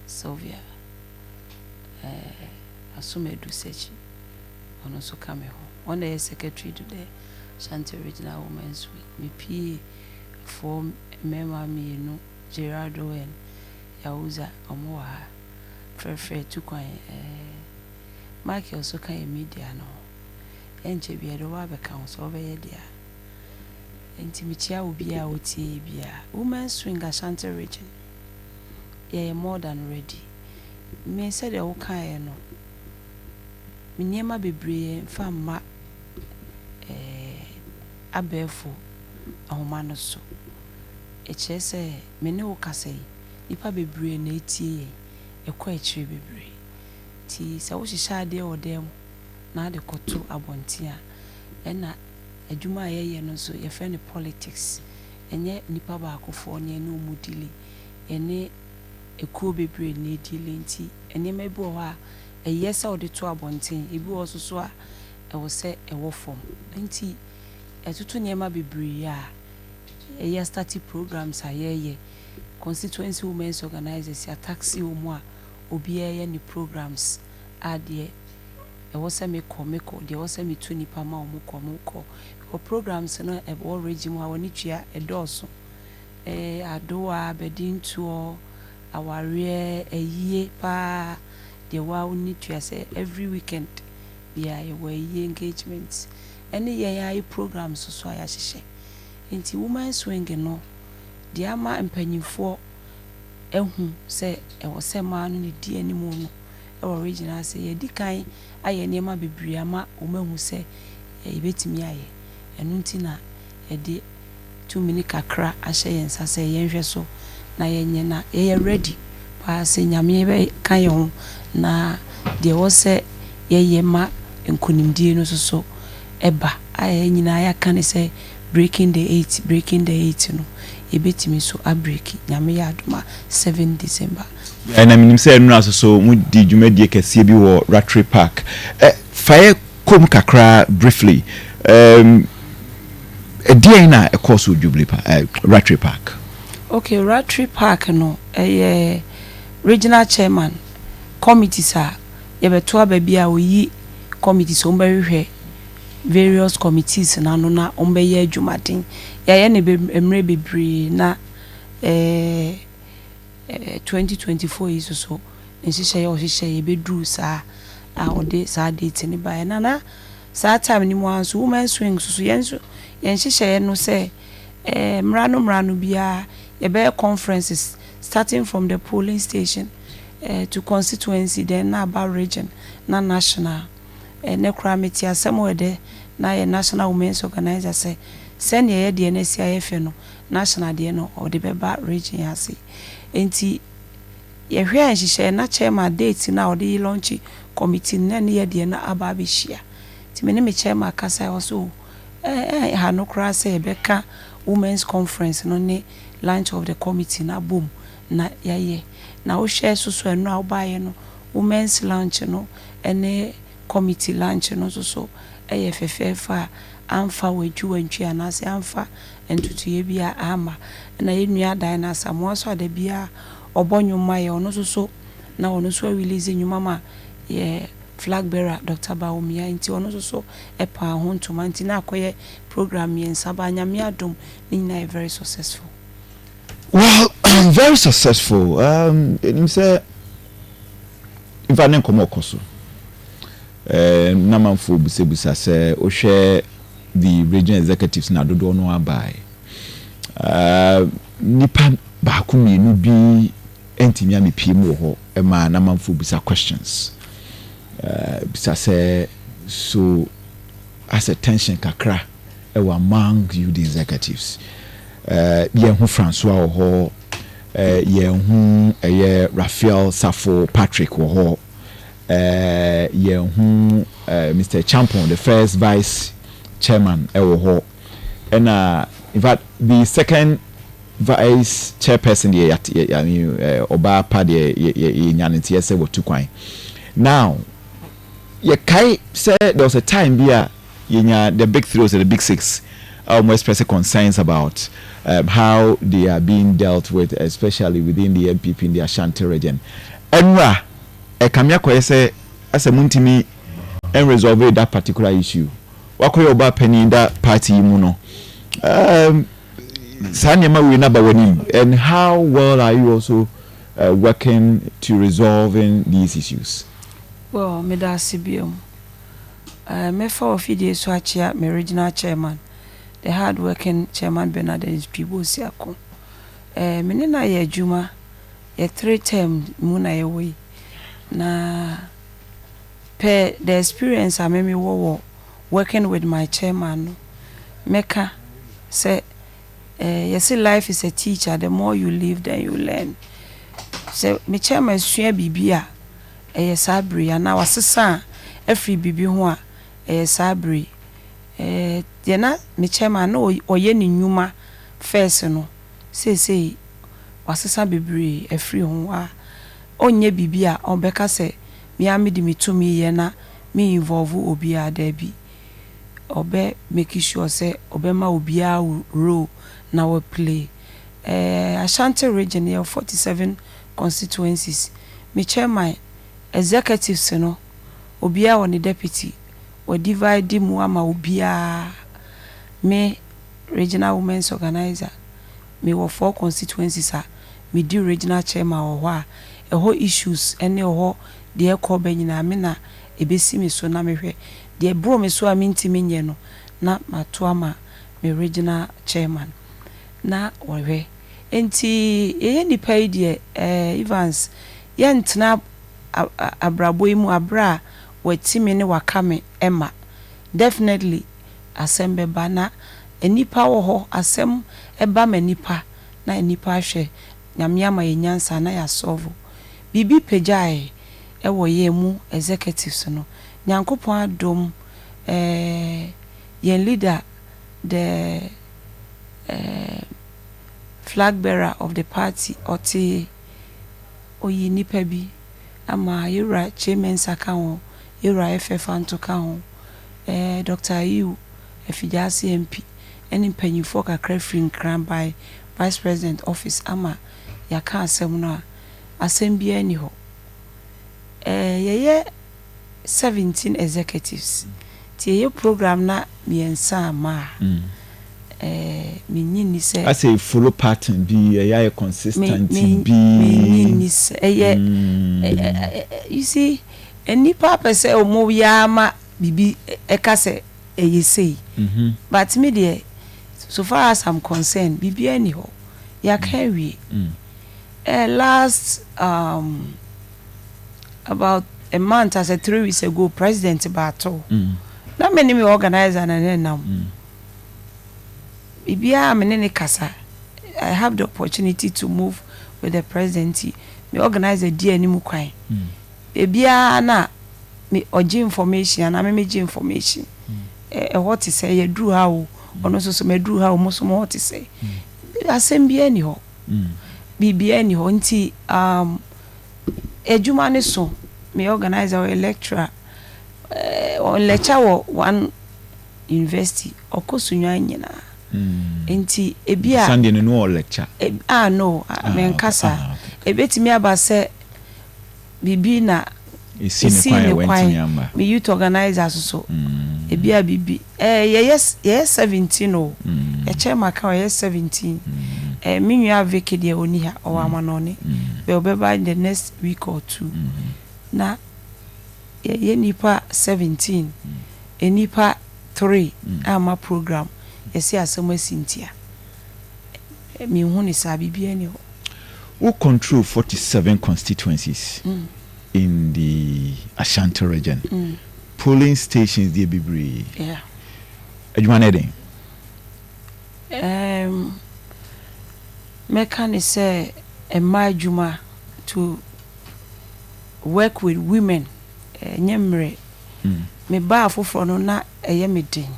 Sylvia Asomadu Sekyi, ɔno nso ka me ho. Ɔno na ɛyɛ secretary to the Ashanti Regional Women's Wing. Me PA foɔ mmarima mmienu, Gerardo and Yahuza, ɔmo wɔ ha. Frɛfrɛ tu kwan, Michael nso ka yɛ media no ho. Ɛnkyɛ bi yɛde wo abɛka ho sɛ wobɛyɛ deɛ a. Nti mekyia obiara a wotie yɛ biara. Women's Wing Ashanti Region, yɛyɛ more than ready. Me sɛdeɛ wokaeɛ no, me nneɛma bebree mfa mma abɛɛfo ahoma no so. Ɛkyerɛ sɛ me ne wo kasa yi, nnipa bebree na ɛtie yɛn, ɛkɔ akyire bebree. Nti sɛ wohyehyɛ adeɛ wɔ dan mu na ade kɔto abɔnten a, ɛna adwuma a yɛyɛ no nso yɛfrɛ no politics. Ɛnyɛ nnipa baakofoɔ ne yɛne wɔn deal, yɛne ekuo bebree na ɛdeal. Nti nneɛma bi wɔ hɔ a ɛyɛ sɛ wode to abɔnten, ebi wɔ hɔ nso so a ɛwɔ sɛ ɛwɔ fam. Nti ɛtoto nneɛma bebree a ɛyɛ start programs a yɛreyɛ. Constituency women's organizers, yɛatask wɔn a obiara yɛ ne programs a deɛ ɛwɔ sɛ mekɔ mekɔ, deɛ ɛwɔ sɛ metu nipa ma wɔn kɔ wɔn kɔ. Because programs no ɛwɔ region mu a wɔne tua ɛdɔɔso. Adowa, abɛdintoɔ, awareɛ, ayie paa deɛ waa woni tua sɛ every weekend biara yɛwɔ ayie, engagement ɛne yɛn ayɛ programs so a yɛahyehyɛ. Nti Women's Wing no deɛ, ama mpanyinfoɔ ehu sɛ ɛwɔ sɛ mmaa no ne di anim no ɛwɔ region ase. Yɛdi kan ayɛ nneɛma bebree ama wɔn ahu sɛ yɛbɛtumi ayɛ. Ɛno nti na yɛde tumi ne kakra ahyɛ yɛn nsa sɛ yɛnhwɛ so na yɛnyɛ, na yɛyɛ ready paa sɛ Nyame bɛka yɛn ho na deɛ ɛwɔ sɛ yɛyɛ ma nkonimdie no nso so ɛba a, yɛn nyinaa yɛaka ne sɛ breaking the eight, breaking the eight no, yɛbɛtumi so abreak, Nyame yɛ adom a, 7 December. Ɛna menim sɛ nnura so so modi dwumadie kɛseɛ bi wɔ Rattray Park. Fa yɛ kɔm kakra briefly, ɛdeɛn na ɛkɔɔ so Jubilee Park, Rattray Park? Okay, Rattray Park no ɛyɛ regional chairman committees a yɛbɛto aba bi a oyi committees, wɔn bɛhwehwɛ various committees n'ano na wɔn bɛyɛ adwumaden. Yɛayɛ ne mmerɛ bebree na ɛɛ ɛɛ 2024 yi soso nhyehyɛ yɛ ɔhyehyɛ yɛbɛduru saa a ɔde saa date ne baeɛ na saa time ne mu ara nso Women's Wing soso yɛn nso yɛn nhyehyɛeɛ no sɛ mmara no biara yɛbɛyɛ conferences starting from the polling station to constituency, then na aba region na national. Ɛnɛ koraa mete asɛm wɔ dɛ na yɛ national women's organizer sɛ sɛnea ɛyɛ deɛ no asi ayɛ fɛ no, national deɛ no ɔde bɛba region ase. Nti yɛhwɛ nhyehyɛeɛ na chairman date no a ɔde yi launch committee no na ne yɛ deɛ no aba abɛhyia. Nti me ne me chairman kasa, ɛwɔ so ɛɛ ha no koraa sɛ yɛbɛka women's conference no ne launch of the committee no abom na yɛayɛ. Na wohwɛ soso ɛno a wobaeɛ no, women's launch no ne committee launch no nso so ɛyɛ fɛfɛɛfɛ a amfa wantwi wantwi anaasɛ amfa ntutuiɛ bi a ama. Ɛna yɛn nua dan no Asamoah so ada biara ɔbɔ nnwom ma yɛ, ɔno nso so na ɔno nso arelease nnwom ama yɛ flag bearer Dr. Bawumia. Nti ɔno nso so ɛpaa ho ntoma. Nti na akɔyɛ program mmiɛnsa ba, Nyame adom, ne nyinaa yɛ very successful. Well, very successful. Ɛnim sɛ nfa ne nkɔmɔ ɔkɔ so na manfoɔ busabusa sɛ wohwɛ the regional executives na dodoɔ no abae, nipa baako mmienu bi ntumi amepie mu wɔ hɔ ma na manfoɔ bisa questions, bisa sɛ so asɛ tension kakra ɛwɔ among you the executives. Yɛn ho Francois wɔ hɔ, yɛn ho ɛyɛ Raphael Safo Patrick wɔ hɔ, yɛn ho Mr Champon, the first vice chairman, ɛwɔ hɔ, ɛna in fact the second vice chairperson deɛ yɛ yɛ ɔbaa pa deɛ yɛ yɛ yɛ nya ne nteɛ sɛ wɔtu kwan. Now yɛkae sɛ there was a time bi a yɛnya the big three or the big six a wɔn express concerns about how they are being dealt with, especially within the NPP in the Ashanti Region. Ɛnura ɛkame akɔyɛ sɛ asɛ muntumi ɛnresolve that particular issue. Wakɔyɛ ɔbaa panyin da party yi mu no, saa nneɛma wei naba w'anim, and how well are you also working to resolving these issues? Well, meda ase biom. Mɛfa wɔ fidie so akyea me regional chairman, the hard working chairman Bernard Twibo Osiako. Me ne no ayɛ adwuma yɛ three term mu na yɛwɔ yi, na per the experience a me mewɔ wɔ working with my chairman no, mɛka sɛ yɛse life is a teacher, the more you live, then you learn. Sɛ me chairman sua biribi a, ɛyɛ saa bere anaa wasesa a afiri biribi ho a, ɛyɛ saa bere. Deɛ na me chairman na ɔyɛ ne nnwuma first no, seesei wasesa bebree afiri ho a ɔnyɛ biribi a ɔbɛka sɛ mea mede me tumi yɛ na me involve obiara. Daabi, ɔbɛ make sure sɛ ɔbɛma obiara role na wɔ play. Ashanti Region yɛ 47 constituencies. Me chairman, executives no, obiara wɔ ne deputy, wɔ divide mu ama obiara. Me regional women's organizer, mewɔ four constituencies a medi regional chairman wɔ hɔ a ɛhɔ issues ne ɛhɔ deɛ ɛkɔ bɛ nyinaa me na ebesi me so na mehwɛ. Deɛ ɛboro me so a mentumi nyɛ no, na mato ama me regional chairman na wɔhwɛ. Nti yɛyɛ nipa yi deɛ, Evans, yɛntena abrabɔ yi mu abere a wati me ne waka me ɛma definitely asɛm bɛba na nipa wɔ hɔ. Asɛm ɛba ma nipa na nipa ahwɛ. Nyame ama yɛ nyansa na yɛasɔlvo biribi pagyae ɛwɔ yɛn mu executives no. Nyankopɔn adom, yɛn leader, the flag bearer of the party, ɔte oyi nipa bi ama yɛwura Kyei ka ho, yɛwura FF Anto ka ho, Dr Ayiw Afigyase MP ɛne mpanyinfoɔ kakra firi Nkran by vice president office ama yɛaka asɛm no a asɛm biara ni hɔ. Yɛyɛ 17 executives nti yɛyɛ program na mmiɛnsa ama a, menyi ni sɛ asɛ follow pattern bi, ɛyɛ ayɛ consistent bi. Menyi ni sɛ ɛyɛ. You see, nnipa pɛ sɛ ɔmo yɛ ama biribi ɛka sɛ ɛyɛ sei, but me deɛ, so far as I'm concerned, biribiara ni hɔ, yɛaka awie. Last about a month as a 3 weeks ago, president baato na me ne me organizer na ne nam biribiara me ne ne kasa. I have the opportunity to move with the president. Me organizer di anim kwan ebiara na me ɔgye information anaa me me gye information. Ɛhɔ te sɛ yɛduru ha o, ɔno nso so mɛduru ha o, mo nso mo hɔ te sɛ asɛm biara ni hɔ, biribiara ni hɔ. Nti adwuma ne so me organizer ɔyɛ lecturer, ɔlecture wɔ one university, ɔkɔ Sunyani nyinaa. Nti ebi a Sunday no no wɔ lecture? Ah no, ah, menkasa. Ah, okay. Ebetumi aba sɛ biribi na esi ne kwan a me youth organizer soso ebi a biribi yɛyɛ 17 o. Yɛkyɛ maka yɛyɛ 17. Me nua Vicky deɛ, ɔni ha, ɔwɔ amanɔne bɛ ɔbɛba in the next week or two. Na yɛyɛ nipa 17, nipa three ama program, yɛsi asɛm asi ntia mehu ne saa, biribiara ni hɔ. Who control 47 constituencies in the Ashanti Region? Polling stations deɛ bebree. Adwuma no ɛden? Mɛka ne sɛ mmaa adwuma, to work with women, ɛnyɛ mmerɛ. Me baa foforɔ no na ɛyɛ me den.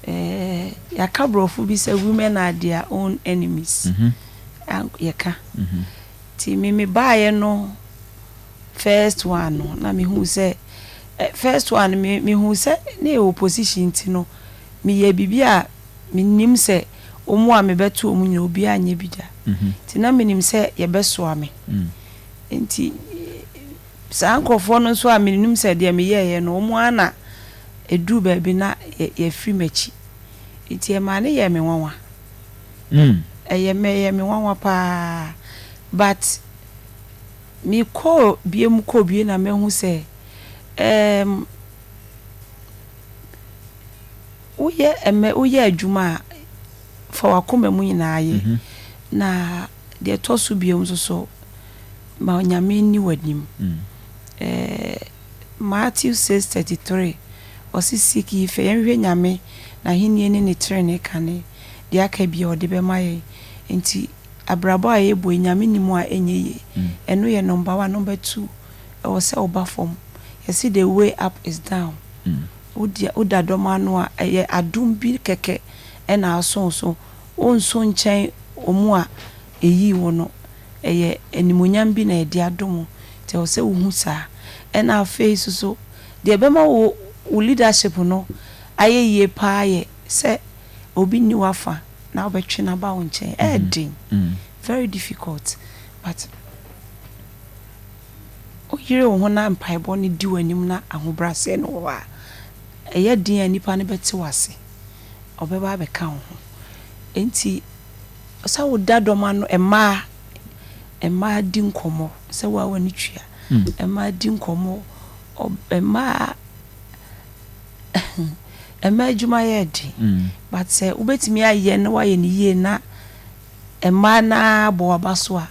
Yɛaka borɔfo bi sɛ women are their own enemies. Yɛka nti me baeɛ no, first one no na mehu sɛ first one me mehu sɛ ne yɛ opposition nti no, meyɛ biribi a menim sɛ ɔmu a mebɛto ɔmu nyina obiara nyɛ bi da. Nti na menim sɛ yɛbɛsoa me. Nti saa nkurɔfoɔ no nso a menim sɛ deɛ meyɛeɛ no, wɔn ara na ɛduru baabi na yɛfiri m'akyi. Nti ɛmaa ne yɛɛ me nwanwa. Ɛyɛ me nwanwa paa, but mekɔɔ bie mu kɔɔ bie na mahu sɛ woyɛ ɛmɛ woyɛ adwuma a, fa w'akoma mu nyinaa yɛ. Na deɛ ɛtɔ so bio nso so, ma Nyame nni w'anim. Matthew 6:33, ɔse, "Seek ye first," yɛnhwɛ Nyame n'ahenni ne ne tenenee kane, deɛ aka bia ɔde bɛma yɛn. Nti abrabɔ a yɛbɔ yi, Nyame nim a ɛnyɛ yie. Ɛno yɛ number one. Number two, ɛwɔ sɛ woba fam. Yɛse the way up is down. Woda dɔm ano a, ɛyɛ adom bi kɛkɛ ɛna aso so. Wonso nkyɛn ɔmu a ɛyii wo no, ɛyɛ animonyam bi na yɛde adom wo. Nti ɛwɔ sɛ wohu saa. Ɛna afei nso so, deɛ ɛbɛma wo leadership no ayɛ yie paa yɛ sɛ obi nni w'afa na wobɛtwe no aba wo nkyɛn. Ɛyɛ den, very difficult, but woyere wo ho na mpaebɔ no di w'anim na ahobrɛaseɛ no wɔ hɔ a, ɛyɛ den a nipa no bɛte w'ase, ɔbɛba abɛka wo ho. Nti sɛ woda dɔm ano, mmaa di nkɔmmɔ sɛ wo a w'ani tua. Mmaa di nkɔmmɔ, mmaa adwuma yɛ den, but sɛ wobɛtumi ayɛ na woayɛ no yie na mmaa naa bɔ w'aba so a,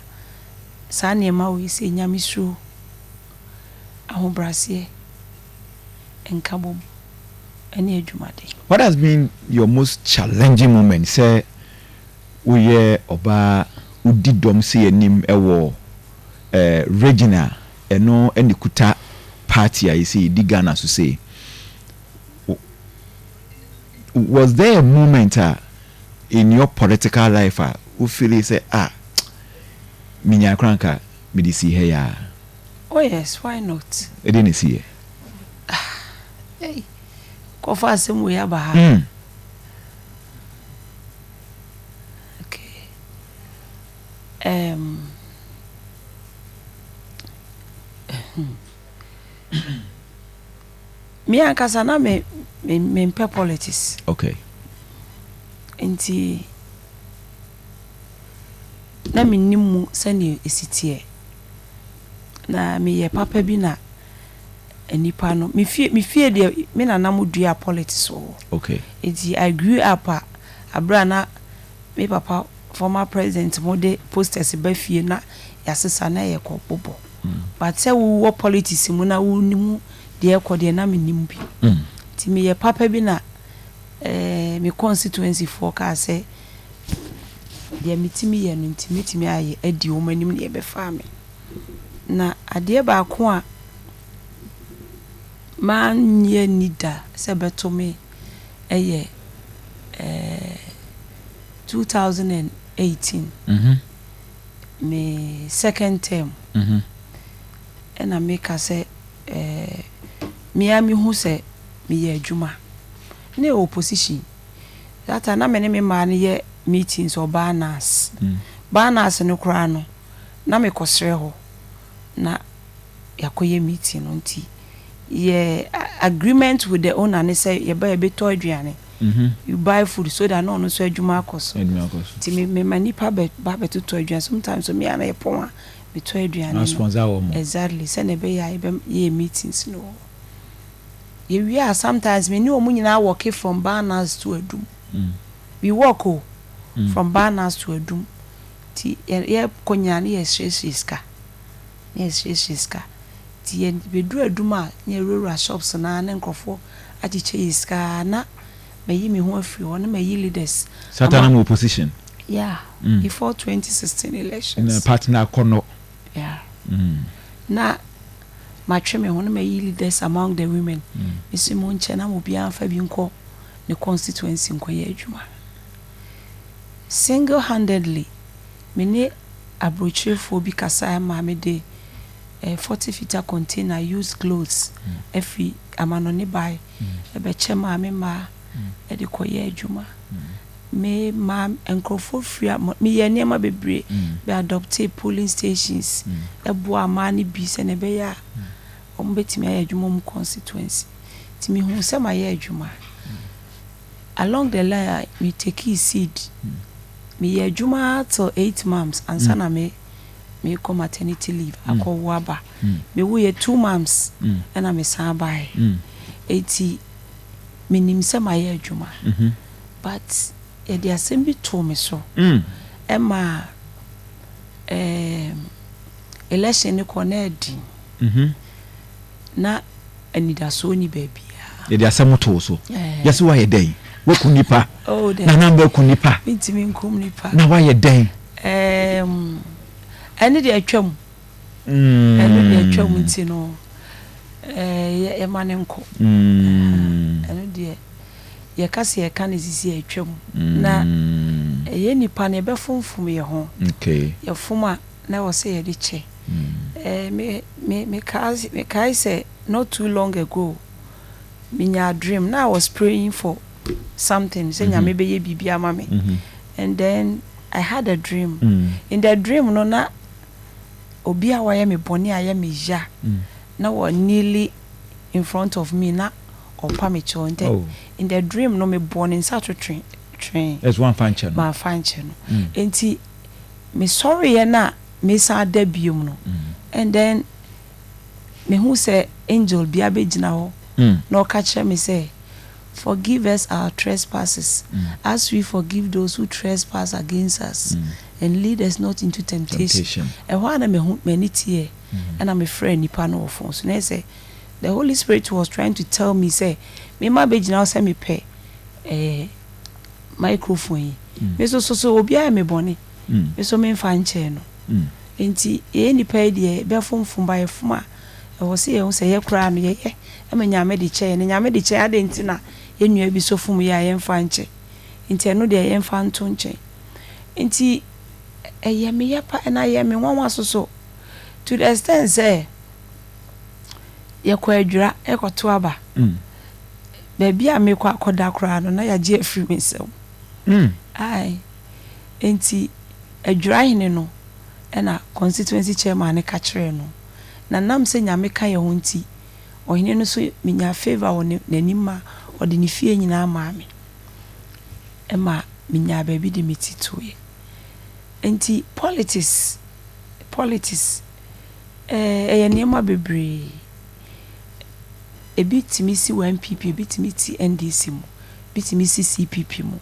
saa nneɛma wei sɛ Nyame suro, ahobrɛaseɛ, nkabom ɛne adwumaden. What has been your most challenging moment sɛ woyɛ ɔbaa, wodi dɔm sɛ anim ɛwɔ region a ɛno ɛne kuta party a yɛsɛ yɛdi Ghana so sei? Was there a moment a in your political life a wo feel sɛ, ah, menya koraa nka mede si ha yi a? Oh yes, why not? Ɛdeɛ na ɛsi yɛ? Hey, kɔfa asɛm wei aba ha. Okay, me ankasa na me mempɛ politics. Nti na mennim mu sɛnea ɛsi teɛ, na meyɛ papa bi na nipa no me fie deɛ, me nana mo dua politics wɔ hɔ. Nti I grew up a abere a na me papa, former president, mo de posters ba fie na yɛasesa na yɛkɔ bobɔ. But sɛ wowɔ politics mu na wonim deɛ ɛkɔ deɛ, na menim bi. Nti meyɛ papa bi na me constituency foɔ kaa sɛ deɛ metumi yɛ no nti metumi ayɛ adi wɔn anim na yɛbɛfaa me. Na adeɛ baako a manyɛ ni da sɛ bɛto me ɛyɛ 2018, me second term. Ɛna meka sɛ mea mehu sɛ meyɛ adwuma ne opposition. That time na me ne me mmaa no yɛ meetings wɔ Banas. Banas no koraa no, na mekɔsrɛ hɔ na yɛakɔyɛ meeting no. Nti yɛ agreement with the owner ne sɛ yɛba, yɛbɛtɔ aduane. You buy food so that na ɔno nso adwuma akɔ so. Adwuma akɔ so. Nti me mema nipa bɛ ba bɛtotɔ aduane. Sometimes so mea na yɛpɔn a metɔ aduane na no. Sponsor wɔ mo. Exactly, sɛnea ɛbɛyɛ a yɛbɛ yɛ meetings no wɔ hɔ. Yɛwie a, sometimes me ne wɔn nyinaa walk from Banas to Adum. We walk o, from Banas to Adum. Nti yɛkɔ nyinaa ne yɛsrɛsrɛ sika, ne yɛsrɛsrɛ sika. Nti yɛ bɛduru Adum a, ne yɛwurawura shops naa ne nkurɔfoɔ akyekyɛ yɛ sika na mayi me ho afiri hɔ na mayi leaders. Satan mo opposition. Yeah. Before 2016 elections. Na party na akɔnɔ. Yeah. Na matwe me ho na mayi leaders among the women. Mesi mo nkyɛn na mo obiara mfa bi nkɔ ne constituency nkɔyɛ adwuma. Single handedly, me ne aburokyerefoɔ bi kasa ma me de 40 footer container used clothes afiri amanɔne bae ɛbɛkyɛ maame mmaa ɛde kɔyɛ adwuma. Me maa nkurɔfoɔ firi a meyɛɛ nneɛma bebree, me adoptee polling stations, ɛboaa mmaa no bi sɛdeɛ ɛbɛyɛ a wɔbɛtumi ayɛ adwuma wɔn constituency. Nti mehuu sɛ mayɛ adwuma. Along the line a me takee seed, meyɛɛ adwuma ara till 8 months ansa na me merekɔ maternity leave akɔwo aba. Mewoeɛ 2 months ɛna mesan baeɛ. Enti menim sɛ mayɛ adwuma but yɛde asɛm bi too me so ɛma election no kɔ na ɛden na anidasoɔ ni baabiara. Yɛde asɛm too so. Yɛsɛ woayɛ dɛn? Woaku nipa? Oh, Nana bɛku nipa? Mentumi nkum nipa. Na woayɛ dɛn? Ɛne deɛ atwam. Ɛno deɛ atwam nti no yɛma ne nkɔ. Ɛno deɛ yɛka sɛ yɛka no sisi atwam. Na ɛyɛ nipa no yɛbɛfomfom yɛ ho. Yɛfom a na ɛwɔ sɛ yɛde kyɛ. Mekae sɛ not too long ago menya dream na I was praying for something sɛ Nyame bɛyɛ biribi ama me and then I had a dream. In the dream no na obi a wayɛ me bɔne a ɛyɛ me ya na wɔ kneel in front of me na ɔpa me kyɛw. Nti in the dream no mebɔɔ ne nsa to twe twee. Ɛso wamfa nkyɛ no? Mamfa nkyɛ no. Nti mesɔreeɛ no a mesan da biom no and then mehu sɛ angel bi abɛgyina hɔ na ɔka kyerɛ me sɛ forgive us our trespasses as we forgive those who trespass against us and lead us not into temptation. Ɛhɔ a na mehu m'ani teɛ ɛna mefrɛ nipa no wɔ phone so na ɛyɛ sɛ the Holy Spirit was trying to tell me sɛ mema bɛgyina hɔ sɛ mepɛ microphone yi, me so so obi ayɛ me bɔne, me so memfa nkyɛn no. Nti yɛyɛ nipa yi deɛ bɛfomfom ba yɛfom a ɛwɔ sɛ yɛhu sɛ yɛ koraa no yɛyɛ ɛma Nyame de kyɛ yɛn. Na Nyame de kyɛ yɛn adɛn nti na yɛn nua bi so fom yɛ a yɛmfa nkyɛ? Nti ɛno deɛ yɛmfa nto nkyɛn. Nti ɛyɛ me ya pa ɛna ɛyɛ me nwanwa so so to the extent sɛ yɛkɔ adwira ɛkɔto aba. Baabi a mekɔ akɔda koraa no na yɛagye afiri me nsam. Ae. Nti adwira hene no ɛna constituency chairman no ka kyerɛɛ no. Na nam sɛ Nyame ka yɛn ho nti ɔhene no so menya favour wɔ n'anim ma ɔde ne fie nyinaa maa me. Ɛma menyaa baabi de me ti toeɛ. Nti politics ɛyɛ nneɛma bebree. Ebi tumi si wɔ NPP, ebi tumi ti NDC mu, ebi tumi si CPP mu.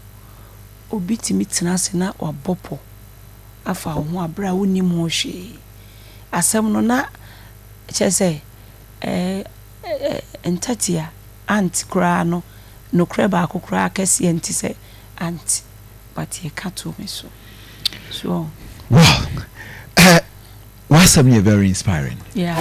Obi tumi tena ase na wabɔ pɔ afa wo ho abere a wonnim ho hwee. Asɛm no na kyerɛ sɛ ntatea ant koraa no nokorɛ baako koraa kɛseɛ nte sɛ ant, but yɛka to me so. So Well, w'asɛm yɛ very inspiring. Yeah.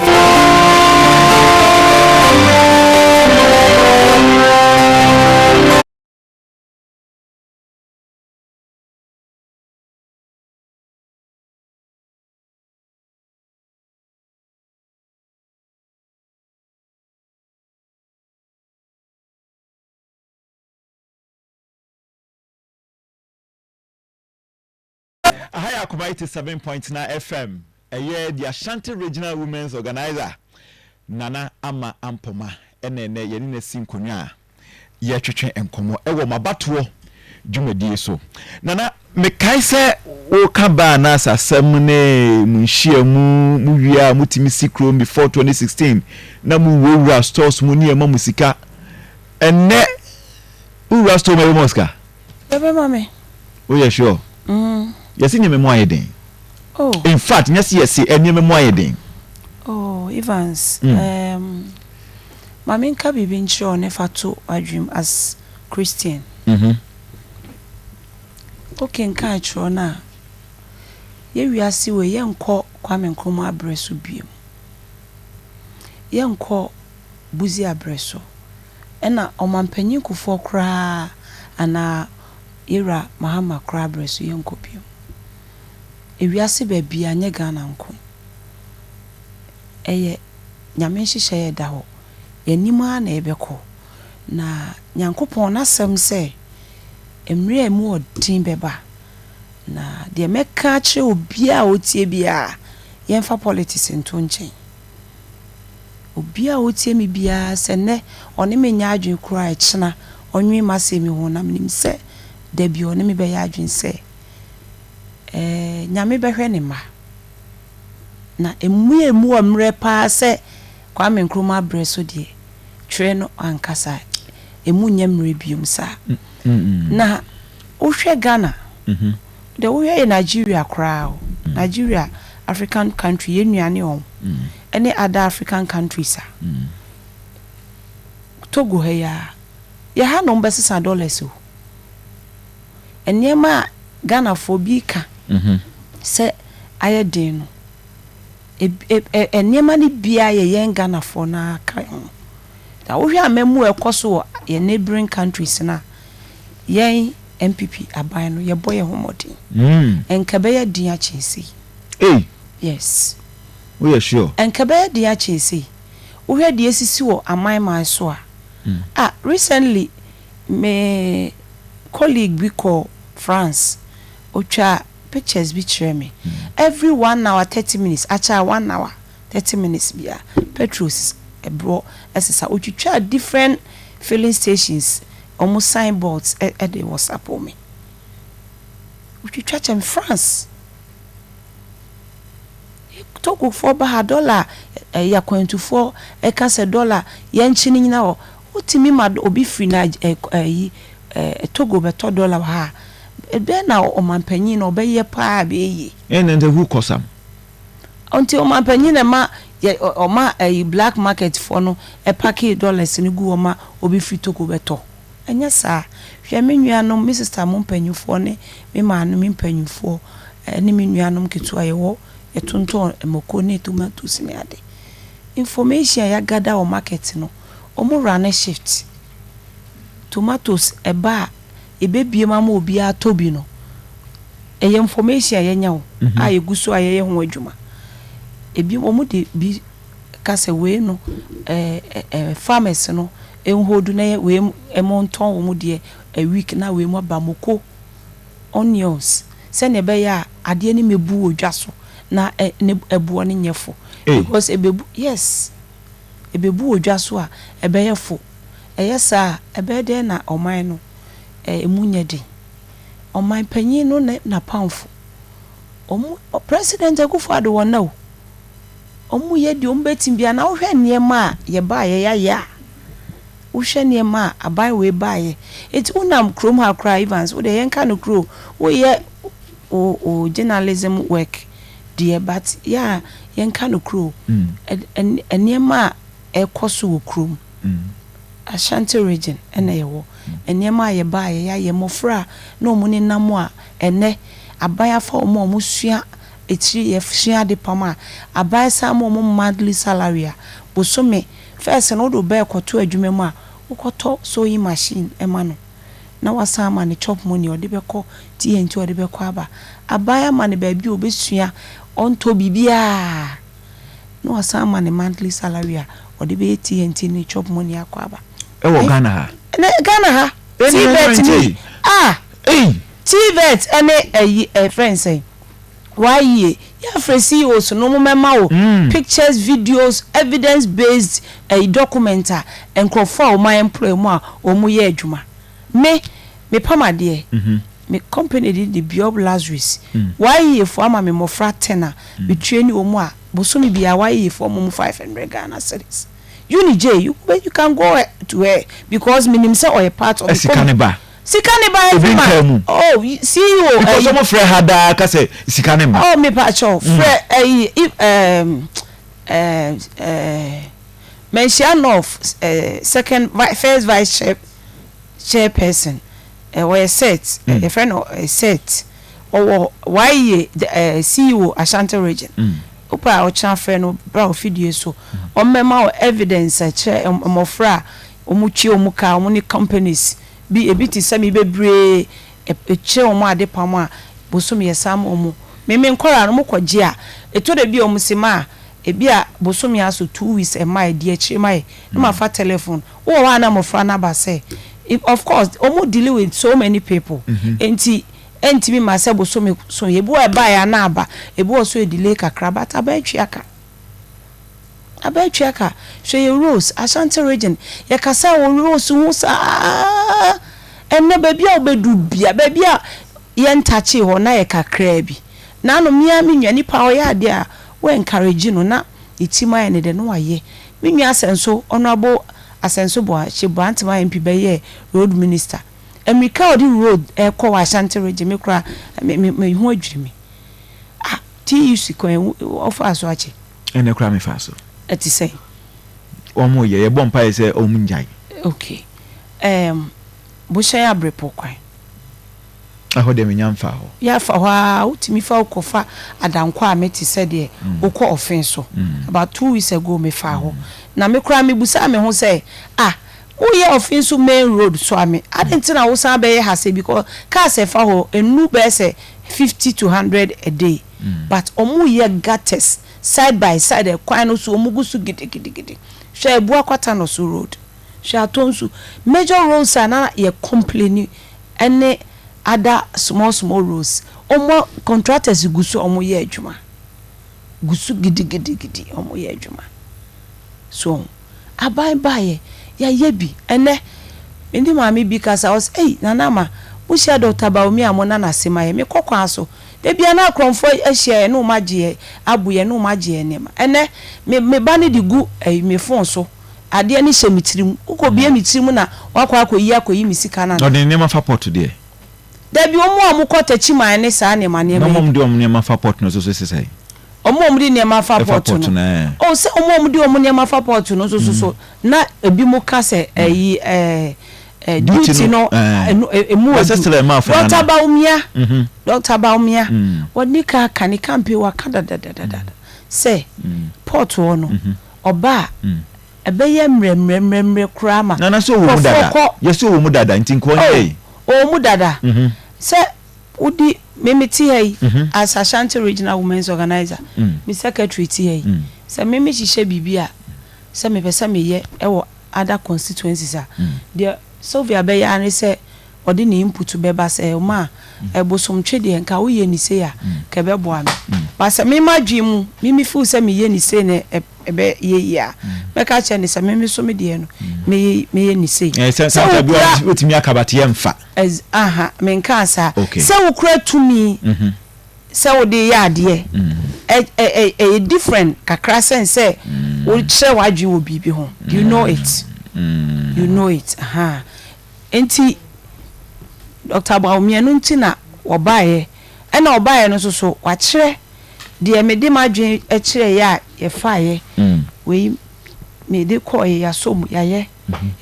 Aha yɛ Akoma 87.9 FM. Ɛyɛ the Ashanti Regional Women's Organizer Nana Ama Ampoma ɛna ɛnɛ yɛne no asi nkonnwa a yɛtwetwe nkɔmmɔ ɛwɔ mabatoɔ dwumadie so. Nana, mekae sɛ woka baa na asasɛm ne mu nhyia mu mu wie a motumi si kurom before 2016 na mu wurawura stores mu ne ɛma mu sika. Ɛnɛ wowura store mu ɛbɛma wo sika? Ɛbɛma me. Woyɛ sure? Yɛse nneɛma mu ayɛ den. Oh. In fact, nyɛ sɛ yɛse nneɛma mu ayɛ den. Oh, Evans, ma menka biribi nkyerɛ wo ne fa to w'adwenem as Christian. Wokenkan twerɛ no a, yɛ wiase wei yɛnkɔ Kwame Nkrumah aberɛ so biom. Yɛnkɔ Busia aberɛ so. Ɛna ɔmanpanyin Kufuor koraa anaa Yɛwura Mahama koraa aberɛ so yɛnkɔ biom. Ewiase baabiara nyɛ Ghana nko. Ɛyɛ Nyame nhyehyɛeɛ ɛda hɔ. Yɛnim ara na yɛbɛkɔ. Na Nyankopɔn n'asɛm sɛ. Mmerɛ a emu ɔden bɛba. Na deɛ mɛka akyerɛ obiara a ɔtie biara, yɛmfa politics nto nkyɛn. Obiara a ɔtie me biara, sɛ nnɛ ɔne me nyɛ adwene koraa, ɛkyena ɔnwene m'asɛm yi ho, na menim sɛ da bi ɔne me bɛyɛ adwene sɛ Nyame bɛhwɛ ne mma. Na emu a emu wɔ mmerɛ paa sɛ Kwame Nkrumah berɛ so deɛ, twerɛ no ankasa emu nyɛ mmerɛ biom saa. Na wohwɛ Ghana, deɛ wohwɛ yɛ Nigeria koraa o, Nigeria, African country, yɛn nuane wɔn, ɛne other African countries a, Togo ha yi a, yɛ ha na wɔn bɛsesa dollars o. Nneɛma a Ghanafoɔ bi ka sɛ ayɛ den no, nneɛma no biara yɛ yɛn Ghanafoɔ no aka ho. Na wohwɛ amamu a ɛkɔ so wɔ yɛn neighbouring countries no a, yɛn NPP aban no, yɛbɔ yɛn ho mmɔden. Nka bɛyɛ den akyɛn sei. Hey. Yes. Woyɛ sure? Nka bɛyɛ den akyɛn sei. Wohwɛ deɛ esisi wɔ aman man so a, ah, recently me colleague bi kɔ France, otwa pictures bi kyerɛ me. Every 1 hour 30 minutes, akyɛ a 1 hour 30 minutes bia, petrol ɛborɔ ɛsesa. Otwitwa different filling stations ɔmo signboards ɛde WhatsApp me. Otwitwa kyɛm France. Togofoɔ ba ha, dollar ɛyɛ akwantufoɔ ɛka sɛ dollar yɛnkyi no nyina hɔ. Wotumi ma obi firi na ɛyi Togo bɛtɔ dollar wɔ ha. Ɛbɛn na ɔmanpanyin na ɔbɛyɛ paa bɛyɛ yie? Ɛna nti who cause am? Nti ɔmanpanyin na ɛma yɛ ɔma ɛyi black market foɔ no ɛpack dollars no gu hɔ ma obi firi Togo bɛtɔ. Ɛnyɛ saa. Hwɛ, me nuanom, me sister mo mpanyinfoɔ ne me maame me mpanyinfoɔ ɛne me nuanom ketewa, yɛwɔ yɛtontɔn mako ne tomatoes ne ade. Information a yɛagada wɔ market no, ɔmo run shift. Tomatoes ɛba a, ebebie mu ama obiara tɔ bi no, ɛyɛ information a yɛnya o a yɛgu so a yɛyɛ ho adwuma. Ebi wɔn de bi ka sɛ wei no ɛɛ ɛɛ farmers no nhold na yɛ wei ɛmo ntɔn wɔn deɛ a week na wei mu aba, moko, onions, sɛnea ɛbɛyɛ a adeɛ no mɛbu wɔ dwa so na ɛ ne ɛboɔ no nyɛ fo. Because ebebu, yes, ebebu wɔ dwa so a, ɛbɛyɛ fo. Ɛyɛ saa a, ɛbɛyɛ dɛn na ɔman no emu nyɛ den? Ɔman panyin no ne n'apamfo, ɔmo President Akufo Addo wɔn na o ɔmo yɛ deɛ ɔmo bɛtumi bia. Na wohwɛ nneɛma a yɛbaa yɛ yɛayɛ a, wohwɛ nneɛma a aban wei baayɛ, eti wonam kurom ha koraa, Evans, wode yɛnka no kuro, woyɛ o journalism work deɛ, but yɛ a yɛnka no kuro, nneɛma a ɛkɔ so wɔ kurom, Ashanti Region ɛna yɛwɔ, nneɛma a yɛbaayɛ yɛayɛ, mmɔfra a na ɔmo nenam a ɛnɛ aban afa wɔn a ɔmo sua etiri yɛsua ade pam a, aban san ma ɔmo monthly salary a bosome first no, wode bɛɛ kɔto adwuma mu a, wokɔtɔ sewing machine ɛma no na wasan ama ne chop money ɔde bɛkɔ T&T, ɔde bɛkɔ aba. Aban ama ne baabi a obɛsua, ɔntɔ biribiaa, na wasan ama ne monthly salary a ɔde bɛyɛ T&T ne chop money akɔ aba. Ɛwɔ Ghana ha? Ɛnɛ Ghana ha TVET ni ah TVET ɛne ɛyi ɛfrɛ nsɛn wayie yɛafrɛ CEOs no mo mɛma wo pictures, videos, evidence based ɛyi document a nkurɔfoɔ a wɔn employ mu a wɔn yɛ adwuma. Me mepam adeɛ, me company de Biob Luxuries, wayie fo ama me mmɔfra 10 a me train wɔn a, bosome biara wayie fo wɔn mu 500 Ghana cedis. Unij, you can go to her because minim sɛ ɔyɛ part of the sika ne ba. Sika ne ba every month. Oh, CEO. Because ɔmo frɛ ha daa ka sɛ sika ne ma. Oh, mi pa kyɛw, frɛ ɛyi if Manhyia North second first vice chairperson, wɔyɛ set yɛfrɛ no set ɔwɔ wayɛ CEO Ashanti Region. Wopɛ a, ɔkyena frɛ no bra ofidie so, ɔmmɛma wɔ evidence kyerɛ mmɔfra a wɔn twe wɔn ka wɔn ne companies bi ebi te sɛ mi bebree ekyerɛ wɔn ade pam a, bosom yɛ sam wɔn. Mímí nkɔla no mo kɔ gye a, eto de bi a wɔn si ma a, ebi a bosom yɛ aso 2 weeks ɛma yɛ di akyire ma yɛ na ma fa telephone wowɔ hɔ a, na mmɔfra no aba sɛ Of course, ɔmo dealing with so many people, nti ɛntumi ma sɛ bosome so ebi wɔ ɛba yɛ ana aba, ebi wɔ so delay kakra, but aba atwi aka, aba atwi aka. Hwɛ yɛ roads, Ashanti Region, yɛkasa wɔ roads ho saa. Ɛnɛ baabi a wobɛdu bia, baabi a yɛntakye hɔ na yɛ kakraa bi naano mmea. Me nua, nipa a ɔyɛ adeɛ a wɔ encourage no na ne ti mu ayɛ ne de no wayɛ. Me nua Asɛnso, Honourable Asɛnso Boakye Boantema, MP, bɛyɛ road minister. Mmirika a ɔde road ɛkɔ wɔ Ashanti Region, me kora me me me ho adwiri me. Ah, TUC kwan ɔfa so akyɛ. Ɛnɛ koraa mefa so. Ɛte sɛ wɔn yɛ, yɛbɔ mpaeɛ sɛ ɔmo ngyae. Okay, Bohyɛn Abrepɔ kwan. Ɛhɔ deɛ menya mfa hɔ. Yɛafa hɔ a, wotumi fa wokɔfa Adankɔ a mete sɛ deɛ wokɔ Ɔfen so. About 2 weeks ago mefa hɔ na me koraa mebusaa me ho sɛ, ah, woyɛ Ɔfen so main road so a, me ade nti na wosan bɛyɛ ha sɛ, because cars ɛfa hɔ enu bɛyɛ sɛ 50 to 100 a day, but ɔmo yɛ gutters side by side ɛkwan no so, ɔmo gu so gidigidigidi. Hwɛ Ebuakwata no so road, hwɛ Atonsu major roads a na yɛ complain, ɛne other small small roads, ɔmo contractors gu so, ɔmo yɛ adwuma gu so gidigidigidi, ɔmo yɛ adwuma so. Aban baayɛ, yɛayɛ bi. Ɛnɛ mene maame bi kasa, ɔsɛ, "Ei, Nana Ama, wohyia Dr Bawumia a, mo nana ase ma yɛ mekɔ kwan so ebia na akorɔmfoɔ ahyia yɛ ne ɔmo agye yɛ abu yɛ ne ɔmo agye yɛ nneɛma." Ɛnɛ me ba ne de gu ɛyi me phone so, adeɛ ne hyɛ me tirim, wokɔ bie me tirim na wakɔ akɔyi akɔyi me sika na. Ɔde nneɛma fa port deɛ? Dabi, ɔmo a ɔmo kɔ Takyiman ne saa nneɛma nneɛma yi. Na ɔmo de ɔmo nneɛma fa port no so so sisɛ. Ɔmo a ɔmo de nneɛma fa port no, ɔ sɛ ɔmo a ɔmo de ɔmo nneɛma fa port no nso so so na ebi mo ka sɛ ɛyi ɛɛ duty no emu edu. Dr Bawumia, Dr Bawumia, wɔde ka ka ne campaign waka dadadadada sɛ port hɔ no ɔbaa ɛbɛyɛ mmerɛmmerɛmmerɛ koraa ma. Nana sɛ ɔwɔ mu dada, yɛsɛ ɔwɔ mu dada, nti nkɔ nyɛ yi. Ɔwɔ mu dada sɛ wodi mímí ti ha yi as Ashanti Regional Women's Organizer, mi secretary ti ha yi sɛ mímí hyehyɛ biribi a sɛ mepɛ sɛ meyɛ ɛwɔ other constituencies a, deɛ Sylvia bɛyɛ ara ne sɛ ɔde ne input bɛba sɛ ɔma a ɛbosomtwe deɛ nka woyɛ ne sei a ka ɛbɛboa me ba. Sɛ mema dwe mu, mimi feel sɛ meyɛ ne sei na ɛbɛyɛ yie a, mɛka kyerɛ ne sɛ meme so me deɛ no meyɛ meyɛ ne sei. Sɛ sɛ bi wotumi akabate yɛ mfa. Aha, menka saa sɛ wokura tumi sɛ wode yɛ adeɛ, ɛyɛ different kakra sɛn sɛ wokyerɛ w'adwene wɔ biribi ho. You know it, you know it. Aha, nti Dr Bawumia no nti na wɔbaeɛ, ɛna ɔbaeɛ no nso so wakyerɛ deɛ mede m'adwene kyerɛ yɛ a yɛfaeɛ wei mede kɔɔ yɛasɔ mu yɛayɛ.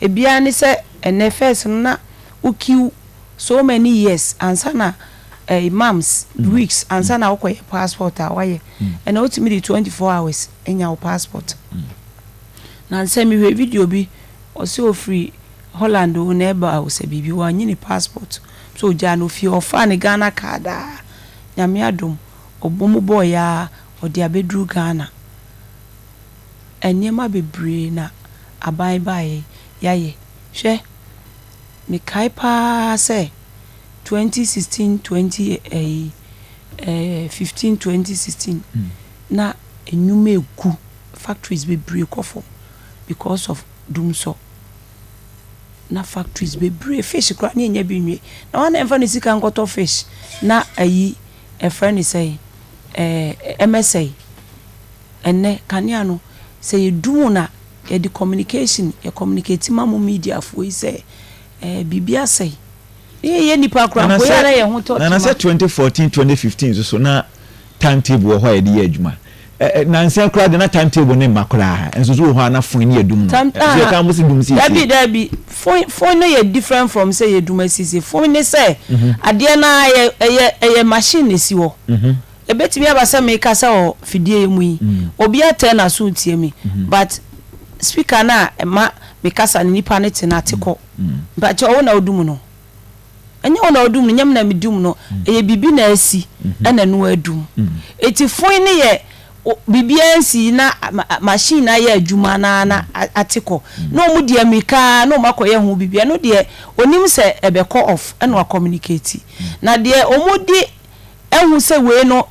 Ebiara ne sɛ ɛnɛ first no na wo queue so many years ansa na months, weeks ansa na wokɔyɛ passport a wayɛ. Ɛna wotumi de 24 hours anya wo passport. Na nsɛ mehwɛ video bi, ɔsɛ ofiri Holland o na ɛba o, sɛ biribi wanyi ne passport so ogyaa no fie, ɔfaa ne Ghana Card a, Nyame adom, ɔbɔ mu bɔɔyɛ a ɔde abɛduru Ghana. Nneɛma bebree na aban baeɛ yɛayɛ. Hwɛ, mekae paa sɛ 2016, 20 ɛyi 15, 2016 na nnwuma egu, factories bebree kɔ fam because of dumsɔ. Na factories bebree, fish koraa ne enya bi nwie na wɔn na ɛmfa ne sika nkɔtɔ fish na ayi ɛfrɛ ne sɛ ɛmɛsɛe. Ɛnɛ kanea no sɛ yɛdum na yɛde communication, yɛ communicate ma mo mediafoɔ yi sɛ biribi asɛe ne yɛyɛ nipa koraa mpo yɛ na yɛn ho tɔ. Nana, sɛ 2014, 2015 so so na timetable wɔ hɔ a yɛde yɛ adwuma. Nansa koraa de na timetable ne mma koraa nso so wɔ hɔ a na phone ne yɛ dum no so yɛ kan mo si dum siesie. Dabi dabi, phone no yɛ different from sɛ yɛ dum asiesie. Phone ne sɛ adeɛ naa yɛ ɛyɛ machine na esi hɔ. Ebetumi aba sɛ mekasa wɔ fidie yi mu yi, obi atɛ na so tie mi, but speaker na ɛma mekasa ne nipa ne te na ate kɔ. Mpakyɛ, ɔwo na odum no, ɛnyɛ wo na odum no, nyɛm na medum no, ɛyɛ biribi na asi ɛna no adum. Eti phone ne yɛ. Biribiara nsi na machine no ayɛ adwuma na na ate kɔ na wɔn di amirika na wɔn akɔyɛ ho biribi. Ɛno deɛ onim sɛ ɛbɛkɔ off ɛna wa communicate. Na deɛ wɔn di ɛho sɛ wei no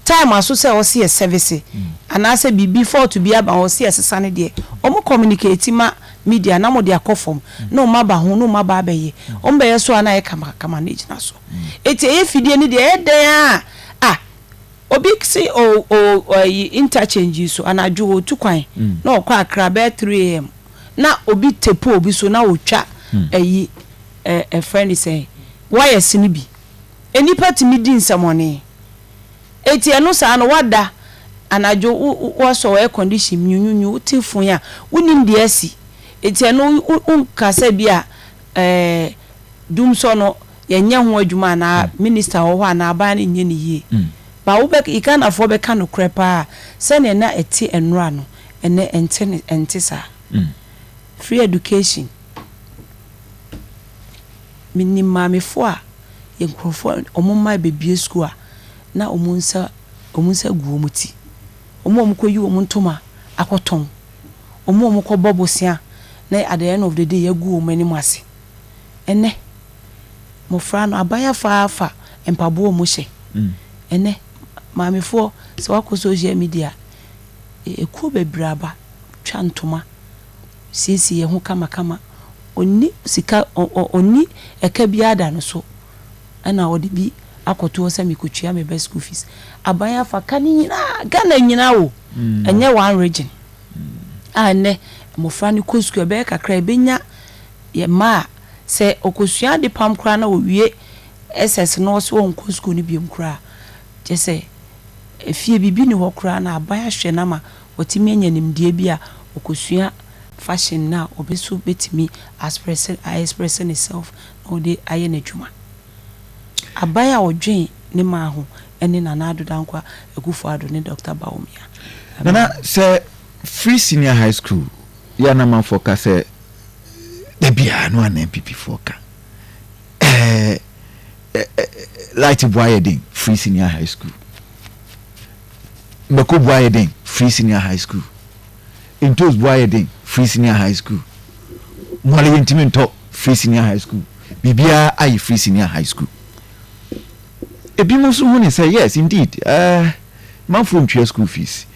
time aso sɛ ɔsi yɛ service anaasɛ biribi fault bi aba ɔsi yɛ sesa no deɛ, wɔn communicate ma media na mo de akɔ fam na wɔn aba ho na wɔn aba abɛyɛ. Wɔn bɛyɛ so a, na ayɛ kamakama na egyina so. Eti ɛyɛ fidie no deɛ, ɛyɛ dan a, ah, obi si o ɛyi interchange yi so anadwo otu kwan na ɔkɔ Akra bɛyɛ 3 a.m. na obi tepo obi so na otwa ɛyi ɛfrɛ ne sɛn, wires no bi. Enipa tumi di nsɛmɔne. Eti ɛno saa no, wada anadwo, wo wɔsɔ air condition nyunyunyu, wote fon a wonim deɛ asi. Eti ɛno nkasa bi a dumsɔ no yɛnyɛ ho adwuma anaa minister wɔ hɔ anaa aban no nyɛ ne yie ba. Wobɛ Ghanafoɔ bɛka nokorɛ paa sɛnea na ɛte nnora no, ɛnɛ ɛnte ne ɛnte saa. Free education, menim maamefoɔ a yɛ nkurɔfoɔ ɔmo mma bebie school a na ɔmo nsa gu ɔmo ti, ɔmo a ɔmo kɔ yi ɔmo ntoma akɔtɔn, ɔmo a ɔmo kɔ bɔ bosea, na at the end of the day yɛgu ɔmo anim ase. Ɛnɛ mmɔfra no aban afaafa mpaboa ɔmo hyɛ. Ɛnɛ maamefoɔ, sɛ wakɔ social media, ekuo bebree aba twa ntoma siesie yɛn ho kamakama. Onni sika, onni ɛka biara da no so, ɛna ɔde bi akɔto hɔ sɛ mekɔtua me bɛ school fees. Aban afa ka ne nyinaa, Ghana nyinaa o, ɛnyɛ one region. A nnɛ mmɔfra no kɔ sukuu, ɛbɛyɛ kakra ɛbɛnya yɛ mmaa a sɛ ɔkɔsua ade pam koraa na ɔwie SS na ɔsɛ ɔnkɔ sukuu no biom koraa, kyɛ sɛ efie biribi ni hɔ koraa na aban ahwɛ no ama wɔtumi anya nimdeɛ bi a ɔkɔsua fashion na ɔbɛ so bɛtumi express ne self na ɔde ayɛ n'adwuma. Aban a ɔdwen ne maa ho ɛne Nana Addo Dankwa Akufo Addo ne Dr Bawumia. Nana, sɛ free senior high school yɛ anamanfoɔ ka sɛ dabi a no ana NPP foɔ ka light boa yɛ den, free senior high school, mako boa yɛ den, free senior high school, ntos boa yɛ den, free senior high school, mmɔle yɛ ntumi ntɔ, free senior high school, biribiara ayɛ free senior high school. Ebi mo nso hu ne sɛ yes indeed, manfoɔ ntua school fees,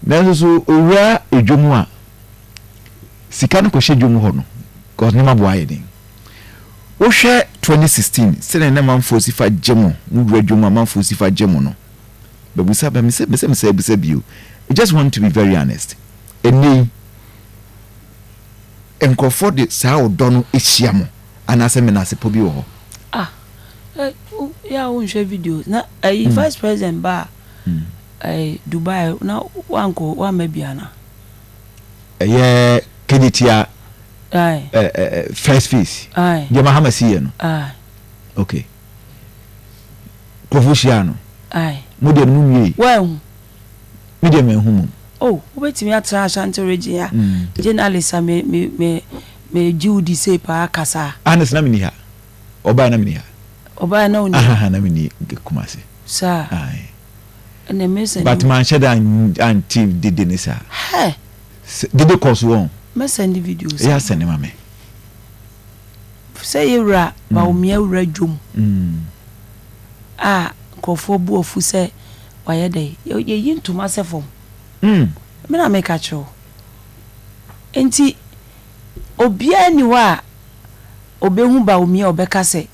nanso so owura edwom a sika no kɔhyɛ dwom hɔ no, cause nneɛma boa yɛ den. Wohwɛ 2016 sɛdeɛ ne manfoɔ si fa gye mo, mo wura dwom a manfoɔ si fa gye mo no, bɛbusa bɛ mesɛ mesɛ mesɛ busa bio. I just want to be very honest. Ɛnɛ yi nkurɔfoɔ de saa ɔdɔ no ahyia mo anaasɛ menasepɔ bi wɔ hɔ? Ah, yɛ a wonhwɛ video na ɛyi vice president ba a Dubai na wankɔ wamma bi ana? Ɛyɛ Kejetia first phase deɛ Mahama si yɛ no? Okay, nkurɔfoɔ hyia no, mo deɛ no mo nwie? Wahu. Me deɛ manhu mu. Oh, wobɛtumi atena Ashanti Region a journalist a me me me me gye wo di sei paa kasa. Anes na meni ha, ɔbaa na meni ha. Ɔbaa na woni? Ahaha, na meni Kumase. Saa ɛnna mɛsɛn. But manhyɛ da ante dede ne saa. Hɛ. Dede kɔ so wɔn. Mɛsɛn de videos. Ɛyɛ asɛn ne ma me. Sɛ yɛwura Bawumia wura dwom a nkurɔfoɔ bu afu sɛ wayɛ dɛ yɛyi ntoma sɛ fam. Me na meka kyerɛ wo. Nti obiara ni hɔ a obɛhu Bawumia a ɔbɛka sɛ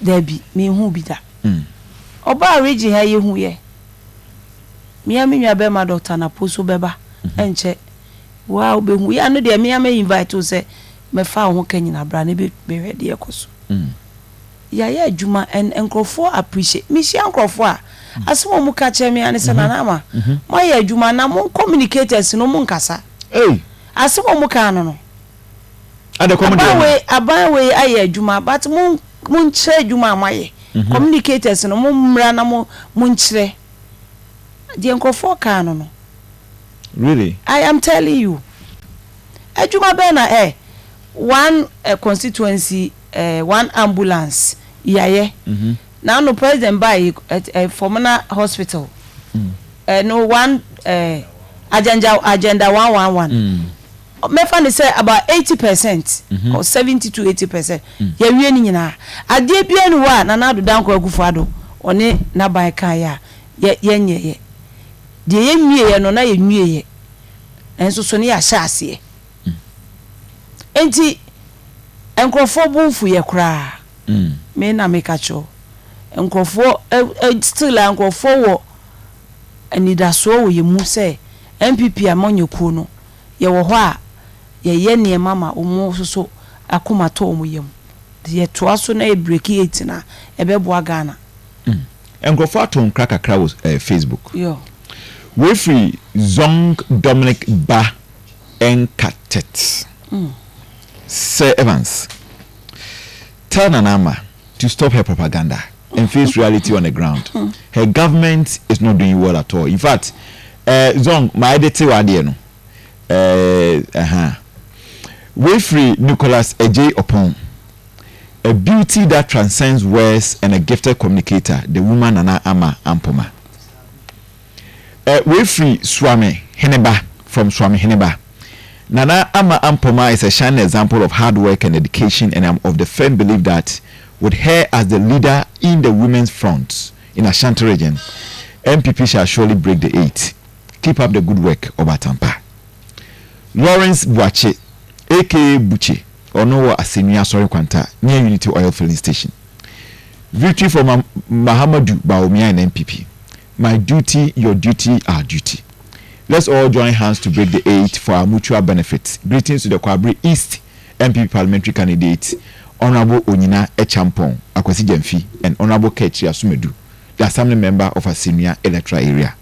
daabi, menhu bi da. Ɔbaa region ha, yɛhu yɛ mea me nua bɛrima Dr Napo so bɛba ɛnkyɛ waa wobɛhu yɛ ano deɛ. Mea mɛ invite wo sɛ mɛfa wo ho ka nyina bra ne bɛhwɛ deɛ ɛkɔ so. Yɛayɛ adwuma and nkurɔfoɔ appreciate. Mehyia nkurɔfoɔ a, asɛm a ɔmu ka kyerɛ me ane sɛ, "Nana Ama, moayɛ adwuma na mo communicators no mo nkasa." Asɛm a ɔmu ka no, aban wei, aban wei ayɛ adwuma, but mo monkyerɛ adwuma a moayɛ. Communicators no, mo mmra na mo monkyerɛ deɛ nkurɔfoɔ kaa no. Really? I am telling you. Adwuma bɛn na one constituency, one ambulance yɛayɛ? Na ano President baa yi ɛ Fomena Hospital ɛno one agenda, Agenda 111, mɛfa ne sɛ about 80% or 70 to 80% yɛwie ne nyinaa. Adeɛ biara ni hɔ a Nana Addo Dankwa Akufo Addo ɔne n'aban kan yɛ a yɛnyɛ yɛ deɛ yɛnwie yɛ no na yɛnwie yɛ nso so ne yɛahyɛ aseɛ. Nti nkurɔfoɔ bo mfu yɛ koraa. Me na meka kyerɛw, nkurɔfoɔ ɛ ɛ still a nkurɔfoɔ wɔ anidasoɔ wɔ yɛn mu sɛ NPP amanyɔkuo no, yɛwɔ hɔ a yɛyɛ nneɛma ma wɔn nso so akoma tɔ wɔn yam. Yɛtoa so na yɛ break eight na ɛbɛboa Ghana. Nkurɔfoɔ ato nkra kakra wɔ Facebook. Yo. Wefiri Zong Dominic Ba Nkatet. Sir Evans, tell Nana Ama to stop her propaganda and face reality on the ground. Her government is not doing well at all. In fact, Zong, my edit wadeɛ no. Wefiri Nicholas Ejay Opon. A beauty that transcends words and a gifted communicator, the woman Nana Ama Ampoma. Wefiri Swami Heneba, from Swami Heneba. Nana Ama Ampoma is a shining example of hard work and education, and I'm of the firm belief that with her as the leader in the women's front in Ashanti Region, NPP shall surely break the eight. Keep up the good work, Obatampa. Lawrence Buache, aka Buche, ɔno wɔ Asennua Asɔre Kwanta near Unity Oil Filling Station. Victory for Mahamadu Bawumia and NPP. My duty, your duty, our duty. Let's all join hands to break the eight for our mutual benefit. Greetings to the Kwabre East NPP parliamentary candidate, Honorable Onyina Echampong Akwasi Jemfi, and Honorable Kechi Asumedu, the assembly member of Asemia electoral area.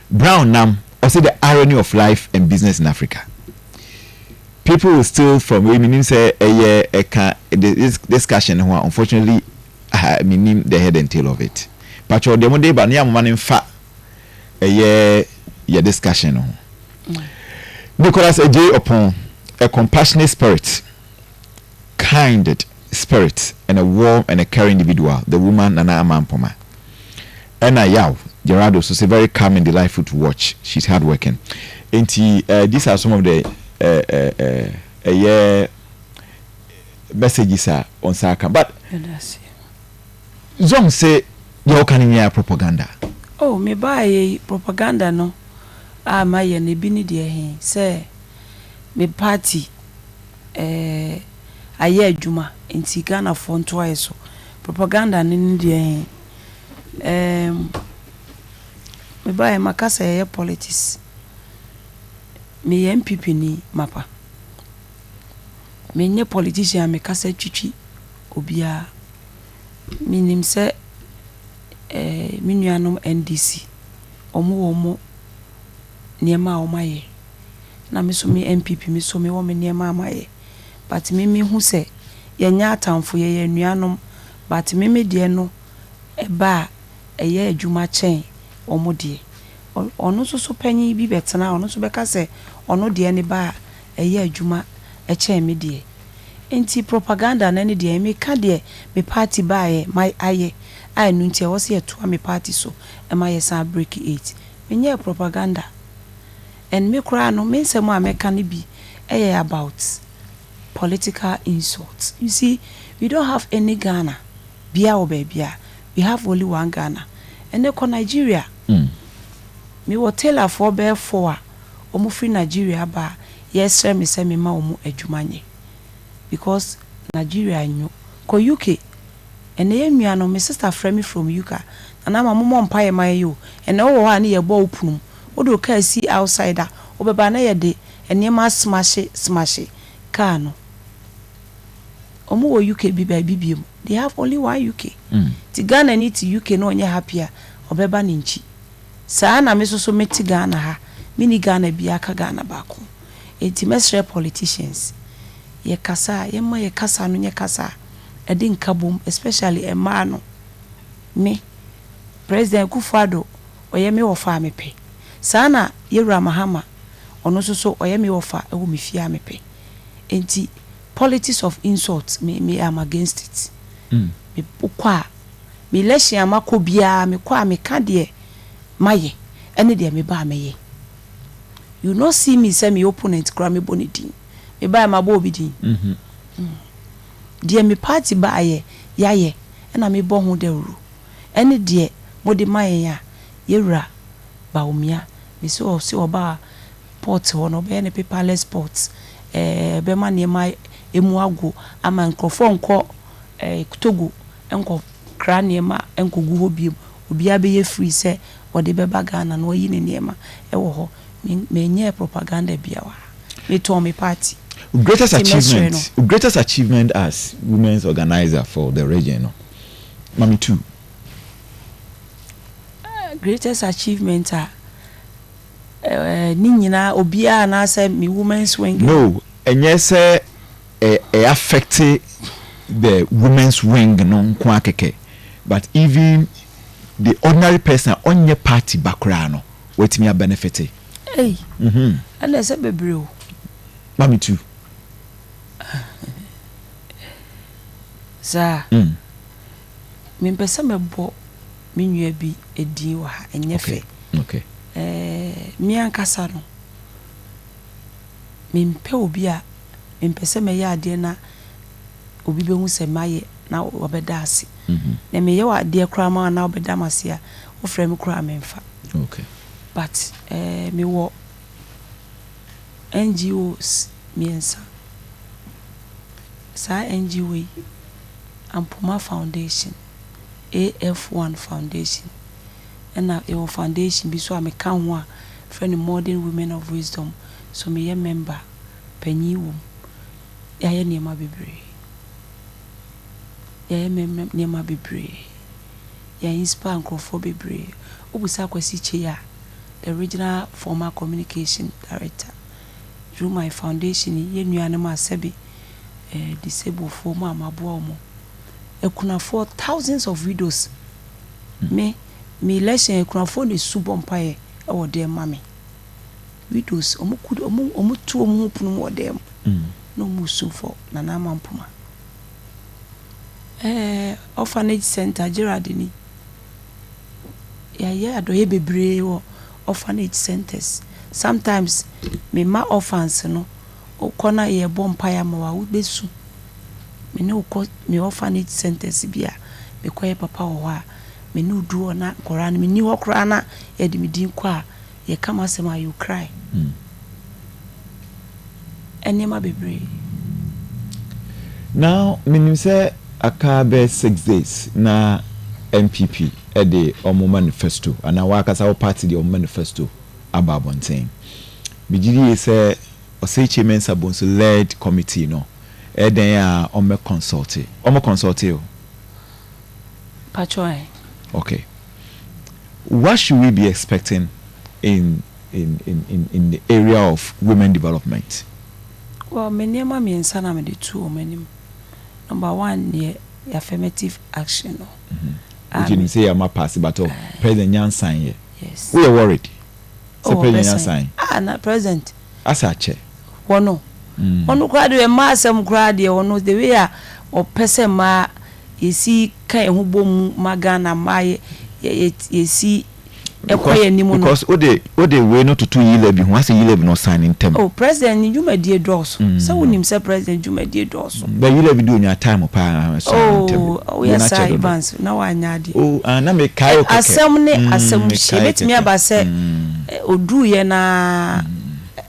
Brown Nam, also the irony of life and business in Africa. People will steal from we meaning say ɛyɛ ɛka this discussion ho a, unfortunately I mean the head and tail of it. Patro deɛ mo de ba ne amoma ne nfa ɛyɛ yɛ discussion ho. Nicholas Ejay Opon, a compassionate spirit, kind spirit, and a warm and a caring individual, the woman Nana Ama Ampoma. Ɛna Yaw Gerardo so say very calm and delightful to watch. She's hardworking. Nti these are some of the ɛyɛ messages a ɔnsa aka, but Zong say deɛ ɔka no nyɛ propaganda. Oh, me baayɛ propaganda no a mayɛ no ebi ne deɛ he sɛ me party ayɛ adwuma nti Ghanafoɔ ntoa yɛ so. Propaganda no ne deɛ he me baayɛ maka sɛ yɛyɛ politics. Meyɛ NPP ni mapa, menyɛ politician a mekasa twitwi obiara. Menim sɛ me nuanom NDC, ɔmo wɔ ɔmo nneɛma a ɔmo ayɛ, na me so me NPP, me so mewɔ me nneɛma a mayɛ, but me mehu sɛ yɛnyɛ atamfo, yɛyɛ anuanom, but me me deɛ no ɛba a ɛyɛ adwuma kyɛn ɔmo deɛ. Ɔno nso so panyin bi bɛtena, ɔno nso bɛka sɛ ɔno deɛ ne ba a ɛyɛ adwuma ɛkyɛn me deɛ. Nti propaganda no ne deɛ meka deɛ me party baayɛ ma ayɛ a, ɛno nti ɛwɔ sɛ yɛtoa me party so ɛma yɛsan break eight. Menyɛɛ propaganda, and me koraa no, me nsɛm a mɛka no bi ɛyɛ about political insult. You see, we don't have any Ghana bia wɔ baabi a, we have only one Ghana. Ɛnɛ kɔ Nigeria, mewɔ tailorfoɔ bɛyɛ four a wɔn firi Nigeria aba a yɛsrɛ me sɛ mema wɔn adwuma nyɛ because Nigeria nyo. Kɔ UK, ɛnɛ yɛn nua no, me sister frɛ me from UK, "Nana Ama, momɔ mpaeɛ ma yɛ o." Ɛnɛ wowɔ hɔ a ne yɛbɔ wo punum, wode wo kaa si outside a wobɛba na yɛde nneɛma smashe smashe kaa no. Ɔmo wɔ UK bi baabi biom, they have only one UK. Ti Ghana ni ti UK na ɔnyɛ happy a, ɔbɛba ne nkyi. Saa na me soso mete Ghana ha, mini Ghana bi aka Ghana baako. Eti mɛsrɛ politicians, yɛkasa a, yɛma yɛ kasa no nyɛ kasa a ɛde nka bom, especially mmaa no. Me President Akufo-Addo ɔyɛ me wɔfa a mepɛ saa, na yɛwura Mahama ɔno nso so ɔyɛ me wɔfa ɛwɔ me fie a mepɛ. Nti politics of insult, me am against it. Mekɔ a, me election a makɔ biara, mekɔ a meka deɛ mayɛ ɛne deɛ meba a mɛyɛ. You no see me sɛ me opponent koraa mebɔ ne din. Mebaeɛ mabɔ obi din. Deɛ me party baayɛ yɛayɛ ɛna mebɔ ho dawuro ɛne deɛ mode ma yɛn a yɛwura Bawumia mesi ɔsi ɔba port hɔ no, ɔbɛyɛ ne paperless port, bɛma nneɛma emu ago ama nkurɔfoɔ nkɔ Togo nkɔ kra nneɛma nkɔgu hɔ biom. Obiara bɛyɛ free sɛ ɔde bɛba Ghana na wayi ne nneɛma ɛwɔ hɔ. Menyɛ propaganda bia wɔ ha, metɔn me party. Greatest achievement, greatest achievement as women's organizer for the region no, mami two. Greatest achievement a ne nyinaa obiara anaasɛ me women's wing? No, ɛnyɛ sɛ ɛ affect the women's wing no nko akɛkɛ, but even the ordinary person a ɔnyɛ party ba koraa no, watumi a benefit. Ei, ɛna ɛsɛ bebree o. Mami two. Saa mempɛ sɛ mɛbɔ me nua bi edin wɔ ha, ɛnyɛ fɛ. Me ankasa no, mempɛ obi a mempɛ sɛ mɛyɛ adeɛ na obi bɛhu sɛ mayɛ na wɔbɛda ase. Na meyɛ wɔ adeɛ koraa ma na wɔbɛda m ase a, wofrɛ me koraa memfa. But mewɔ NGOs mmiɛnsa. Saa NGO yi, Ampoma Foundation, AF1 Foundation, ɛna yɛwɔ foundation bi so a meka ho a frɛ no Modern Women of Wisdom. So meyɛ member panyin wɔ mu. Yɛayɛ nneɛma bebree, yɛayɛ nneɛma bebree, yɛ inspire nkurɔfoɔ bebree. Wobusa Kwasi Kyei a, the regional former communication director, through my foundation, yɛ nuanom a sɛbi disablefoɔ mu a maboa wɔn, akunafoɔ, thousands of widows. Me election, akunafoɔ na esu bɔ mpaeɛ ɛwɔ dɛm ma me. Widows, ɔmo ku ɔmo tu ɔmo ho pono mu wɔ dɛm na ɔmo su for Nana Ama Mpoma. Orphanage center, Gerard ni yɛayɛ adɔyɛ bebree wɔ orphanage centers. Sometimes me ma orphans no wokɔ na yɛbɔ mpaeɛ ama wo a, wobɛsu. Me ne wokɔ me orphanage centers bi a mekɔyɛ papa wɔ hɔ a, me ne wo du hɔ na nkɔraa no menni hɔ koraa na yɛde me din kɔ a, yɛka m'asɛm a, you cry. Nneɛma bebree. Now menim sɛ aka bɛyɛ 6 days na NPP de ɔmo manifesto anaa wakasa wo party de ɔmo manifesto aba abɔnten. Megye die sɛ Osei Kyei Mensah Bonsu led committee no, ɛdɛn a ɔmmɛ consult, ɔmo consult o? Patro ɛ. Okay, what should we be expecting in the area of women development? Well, me nneɛma mmiɛnsa na mede tu wɔn anim. Number one yɛ affirmative action no. Which you say ama pass, but oh, president nyansan yɛ. Yes. We are worried sɛ president nyansan. Ah, na president. Asa akyɛ. Wɔno. Ɔno koraa deɛ, mmaa asɛm koraa deɛ, ɔno the way a ɔpɛ sɛ mmaa yɛsi ka yɛn ho bɔ mu ma Ghana mmaa yɛ yɛ yɛsi ɛkɔ yɛn anim no. Because o de wei no toto E-Levy ho asɛ E-Levy no ɔsan ne ntɛm. Oh, president ne dwumadie dɔɔso. Sɛ wonim sɛ president dwumadie dɔɔso. But E-Levy de onya time paa san ne ntɛm. Oh, woyɛ saa, Evans, na wanyɛ adeɛ. Oh, ah, na me kae o kɛkɛ. Asɛm ne asɛm hyɛ ebetumi aba sɛ oduru yɛ na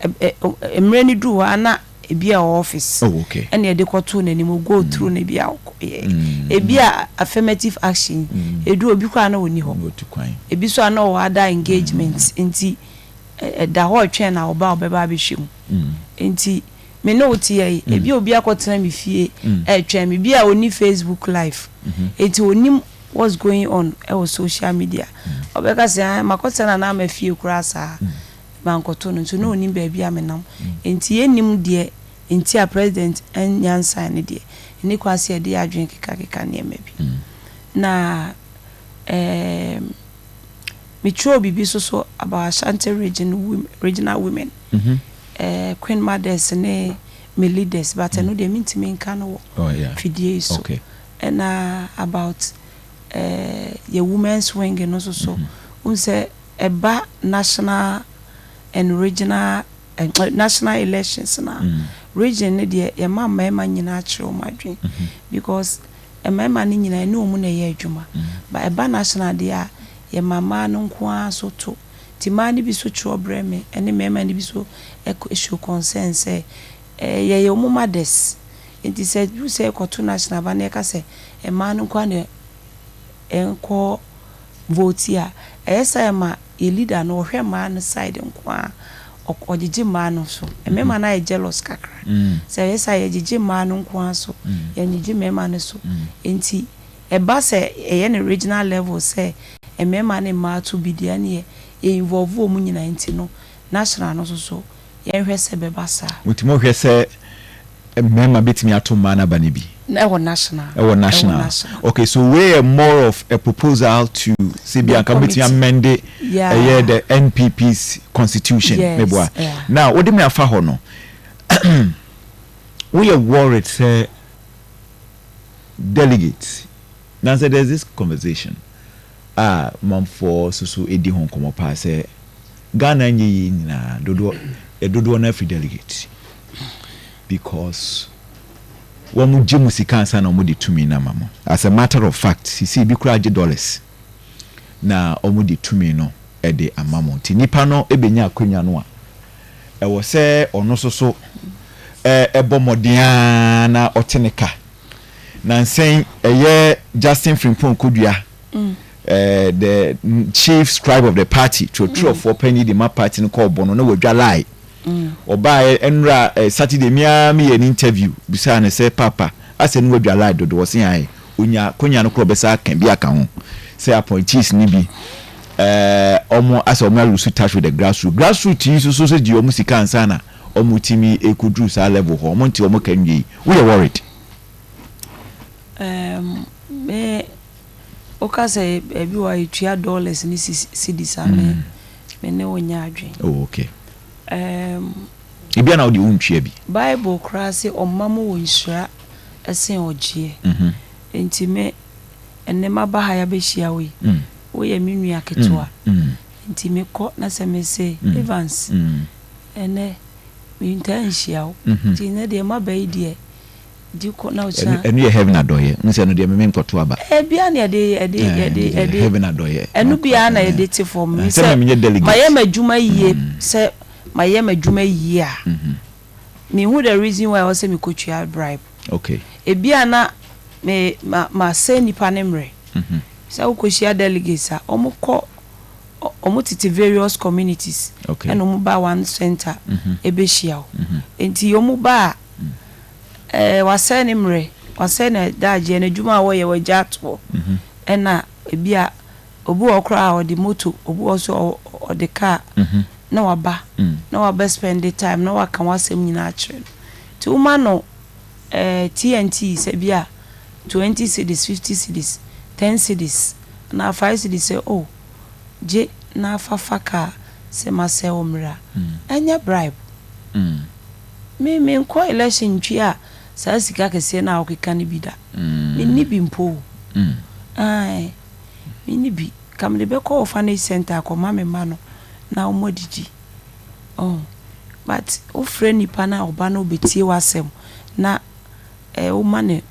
mmerɛ ni duru hɔ ana ebi a ɔwɔ office. Ɛna yɛde kɔto n'anim o, go through na ebi a ɔkɔ ebi a affirmative action edu obi kɔ a na ɔni hɔ, ebi so a na ɔwɔ other engagement, nti ɛda hɔ ɔtwɛn na ɔba ɔbɛba abɛhwɛ mu. Nti me ne wo te yɛ yi, ebi obi akɔtena mi fie ɛtwɛn mi bi a oni Facebook Live, nti onim what's going on ɛwɔ social media. Ɔbɛka sɛ, ah, makɔtena na ama fie koraa saa mankɔto no, nso na onim baabi a menam. Nti yɛnim deɛ nti a president nyansan ne deɛ ɛne kwan sɛ yɛde yɛ adwene kekakeka nneɛma bi. Na metwerɛ biribi so so about Ashanti Region regional women, queen mothers ne me leaders, but ɛno deɛ mentumi nka no wɔ fidie yi so. Ɛna about yɛ women's wing no nso so, wohu sɛ ɛba national and regional, national elections na region no deɛ, yɛma mmarima nyinaa kyerɛ wɔn adwene because mmarima no nyinaa ɛne wɔn na ɛyɛ adwuma. But ɛba national deɛ a, yɛma mmaa no nko ara so to. Nti mmaa no bi so twerɛ brɛ me, ɛne mmarima no bi so ɛkɔ show concern sɛ yɛyɛ wɔn mothers. Nti sɛ du sɛ ɛkɔto national ba na yɛka sɛ mmaa no nko ara na ɛnkɔ vote a, ɛyɛ sɛ ɛma yɛ leader no ɔhwɛ mmaa no side nko ara, ɔgyegye mmaa no so. Mmarima no ayɛ jealous kakra sɛ ɛyɛ sɛ yɛgyegye mmaa no nko ara so, yɛngyegye mmarima no so. Nti ɛba sɛ ɛyɛ no regional level sɛ mmarima ne mmaa to bi deɛ, ɛneɛ yɛ involve wɔn nyinaa. Nti no national no nso so, yɛnhwɛ sɛ bɛba saa. Wotumi hwɛ sɛ mmarima bɛtumi ato mmaa no aba no bi? Ɛwɔ national. Ɛwɔ national. Okay, so we are more of a proposal to say bi anka bɛtumi amend ɛyɛ the NPP's constitution. Yes, meboa? Yeah. Now wode me afa hɔ no, woyɛ worried sɛ delegates na sɛ there's this conversation a manfoɔ soso edi ho nkɔmɔ paa sɛ Ghana nye yie nyinaa dodoɔ dodoɔ no afiri delegate because wɔn gye mu sika ansa na wɔn de tumi no ama mo. As a matter of fact, sisi ebi koraa gye dollars na wɔn de tumi no de ama mo. Nti nipa no ebenya akonnwa no a, ɛwɔ sɛ ɔno nso so ɛbɔ mmɔden ara na ɔte ne ka. Na nsɛn ɛyɛ Justin Frimpong Kodua, the chief scribe of the party, twerɛtwerɛfoɔ panyin de ma party no, kɔɔ bɔ no na wadwa lie. Ɔbaa nnura Saturday mia mi yɛ ne interview, bisaa ne sɛ papa asɛ no wadwa lie dodo. Ɔse ayɛ onya konya no korɔ bɛsa aka bi aka ho sɛ appointees ni bi ɔmo asɛ ɔmo alose touch with the grassroots. Grassroots yi nso so gye ɔmo sika ansa na ɔmo timi ekuduru saa level hɔ. Ɔmo nti ɔmo ka nwie yi, woyɛ worried? Me woka sɛ baabi wɔ a yɛtua dollars ne cedis a, me ne wo nyɛ adwene. Oh, okay. Ebi a na wode wontua bi. Bible koraa sɛ ɔma mu wɔ nhyira ɛsen ɔgyeɛ. Nti me ɛnɛ maba ha yɛabɛhyia wo yi, woyɛ me nua ketewa. Nti mekɔ na sɛ mese Evans, ɛnɛ mentaa nhyia wo. Nti ɛnɛ deɛ maba yi deɛ, gye kɔ na ɔkyena. Ɛno yɛ heaven adɔyɛ n sɛ ɛno deɛ meme nkɔto aba. Ebia na yɛde yɛde heaven adɔyɛ. Ɛno biara na yɛde te fam. Sɛ menyɛ delegate. Mayɛ m'adwuma yie, sɛ mayɛ m'adwuma yie a, mehu the reason why ɛwɔ sɛ mekɔtua bribe. Ebia na me ma ma sɛ nipa ne mmerɛ sɛ wokɔhyia delegates a, ɔmo kɔ, ɔmo tete various communities ɛna ɔmo ba one center ɛbɛhyia wo. Nti ɔmo ba a, wasɛe ne mmerɛ, wasɛe ne daagyeɛ, n'adwuma a wɔyɛ wɔagya atoɔ. Ɛna ebi a obi wɔ koraa a ɔde moto, obi wɔ so ɔde car na waba na wabɛ spend the time na waka w'asɛm nyinaa kyerɛ no. Nti woma no TNT sɛ bi a 20 cedis, 50 cedis, 10 cedis na 5 cedis sɛ o gye na afafa kaa sɛ masɛe wo mmerɛ a, ɛnyɛ bribe. Me nkɔ election ntwi a saa sika kɛseɛ no a wokeka no bi da. Menni bi mpo o. Ae, menni bi ka mede bɛkɔ orphanage center akɔma me mma no na wɔn adidi. Oh, but wofrɛ nipa no a ɔba no wobɛtie w'asɛm na woma ne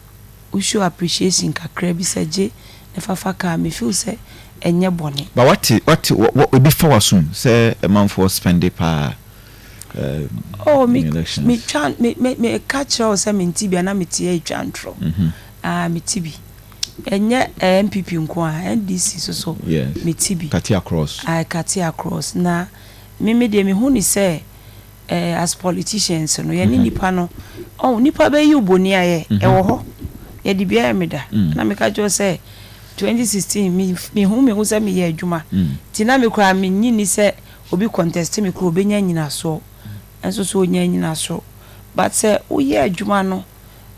wo show appreciation kakra bi sɛ gye ne fafa kaa, me feel sɛ ɛnyɛ bɔne. Ba wate ebi fa w'asom sɛ ɛmanfoɔ spend paa Oh, me in elections? Me twa me ka kyerɛ wo sɛ mente bi a na mete atwa ntorɔ. Ah, mete bi. Ɛnyɛ NPP nko a, NDC so so mete bi. Cut across. I cut across. Na me deɛ, mehu ni sɛ as politicians no, yɛne nipa no, oh, nipa bɛyi wo boni ayɛ ɛwɔ hɔ. Yɛde bi ayɛ me da. Na meka kyerɛ wo sɛ 2016 me mehu me ho sɛ meyɛ adwuma. Nti na me koraa menyi ni sɛ obi contest me koraa obɛnya nyinasoɔ. Nso so onya nyinasoɔ. But sɛ woyɛ adwuma no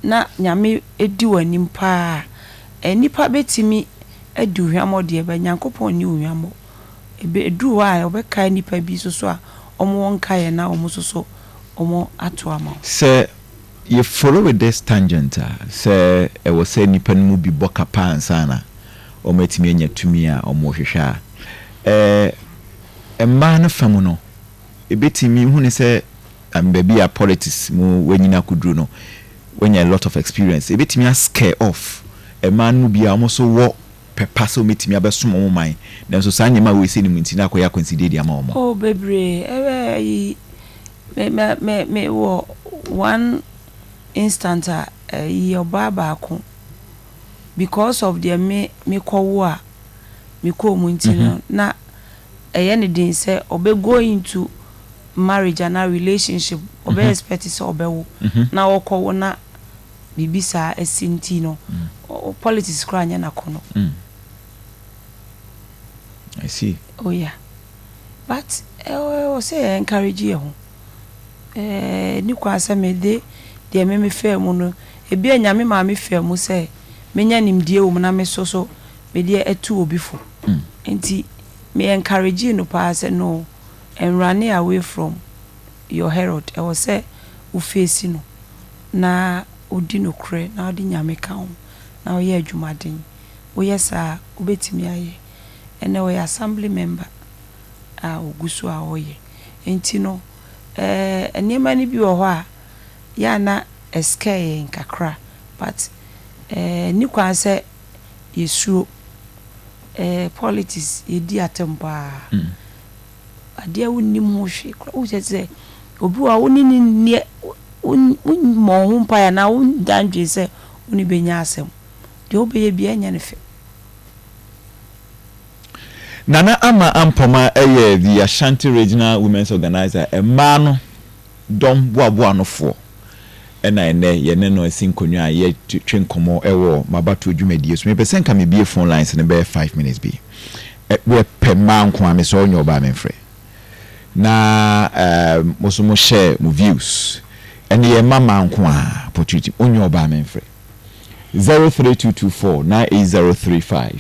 na Nyame di w'anim paa a, nipa bɛtumi adi wo hwammɔ deɛ, but Nyankopɔn nni wo hwammɔ. Ebe eduru hɔ a, ɔbɛkae nipa bi nso so a ɔmo wɔ nkaeɛ na ɔmo nso so ɔmo ato ama wo. Sɛ Yɛ follow with this tangent a, sɛ ɛwɔ sɛ nipa no mu bi bɔ kapa ansa na wɔn atumi anya tumi a wɔn hwehwɛ a, mmaa no fam no, ebetumi hu ne sɛ baabi a politics mu wanyina akɔduru no, wanya a lot of experience, ebetumi ascare off mmaa no mu bi a wɔn nso wɔ pɛpa sɛ wɔbɛtumi abɛsom wɔn man, nanso saa nneɛma a wɔesi no mu nti na akɔyɛ akwansidie de ama wɔn? Oh, bebree. Ɛbɛ yi me wɔ one instant a ɛyi ɔbaa baako, because of deɛ me kɔwo a me kɔɔ mu nti no, na ɛyɛ ne den sɛ ɔbɛ go into marriage ana relationship, ɔbɛ expect sɛ ɔbɛwo na ɔkɔwo na biribi saa ɛsi nti no, politics koraa nyɛ n'akɔnɔ. I see. Oh yeah, but ɛwɔ sɛ yɛ encourage yɛ ho. Ni kwan sɛ mede deɛ me fɛ mu no, ebi a Nyame maa me fɛ mu sɛ menya nimdeɛ wɔ mu na me so mede ɛtu obi fo. Nti me encourage no paa sɛ no and run away from your herod. Ɛwɔ sɛ wo face no na wodi nokorɛ na wode Nyame ka ho na woyɛ adwumaden. Woyɛ saa, wobɛtumi ayɛ. Ɛnɛ wɔyɛ assembly member a ogu so a ɔyɛ. Nti no, nneɛma no bi wɔ hɔ a yɛ a na ɛscare yɛn kakra, but ni kwan sɛ yɛsuro. Politics, yɛdi atɛm paa. Adeɛ a wonnim ho hwee koraa, wohyɛ sɛ obi wɔ a wo ne ne nneɛ wommɔ ho mpaeɛ anaa wonda ndwene sɛ wo ne bɛnya asɛm, deɛ wobɛyɛ bia ɛnyɛ no fɛ. Nana Ama Ampɔma ɛyɛ the Ashanti Regional Women's Organizer, mmaa no dɔm boaboa nofoɔ, ɛna ɛnɛ yɛne no asi nkonnwa a yɛtwe nkɔmmɔ ɛwɔ mabatoɔ dwumadie so. Mepɛ sɛ nka mebie phone lines no bɛyɛ 5 minutes bi. Wɔpɛ mmaa nko a, mesɛ ɔnyɛ ɔbaa, memfrɛ na mo so mo share mo views. Ɛne yɛ mma mmaa nko a opportunity, ɔnyɛ ɔbaa, memfrɛ. 0322498035.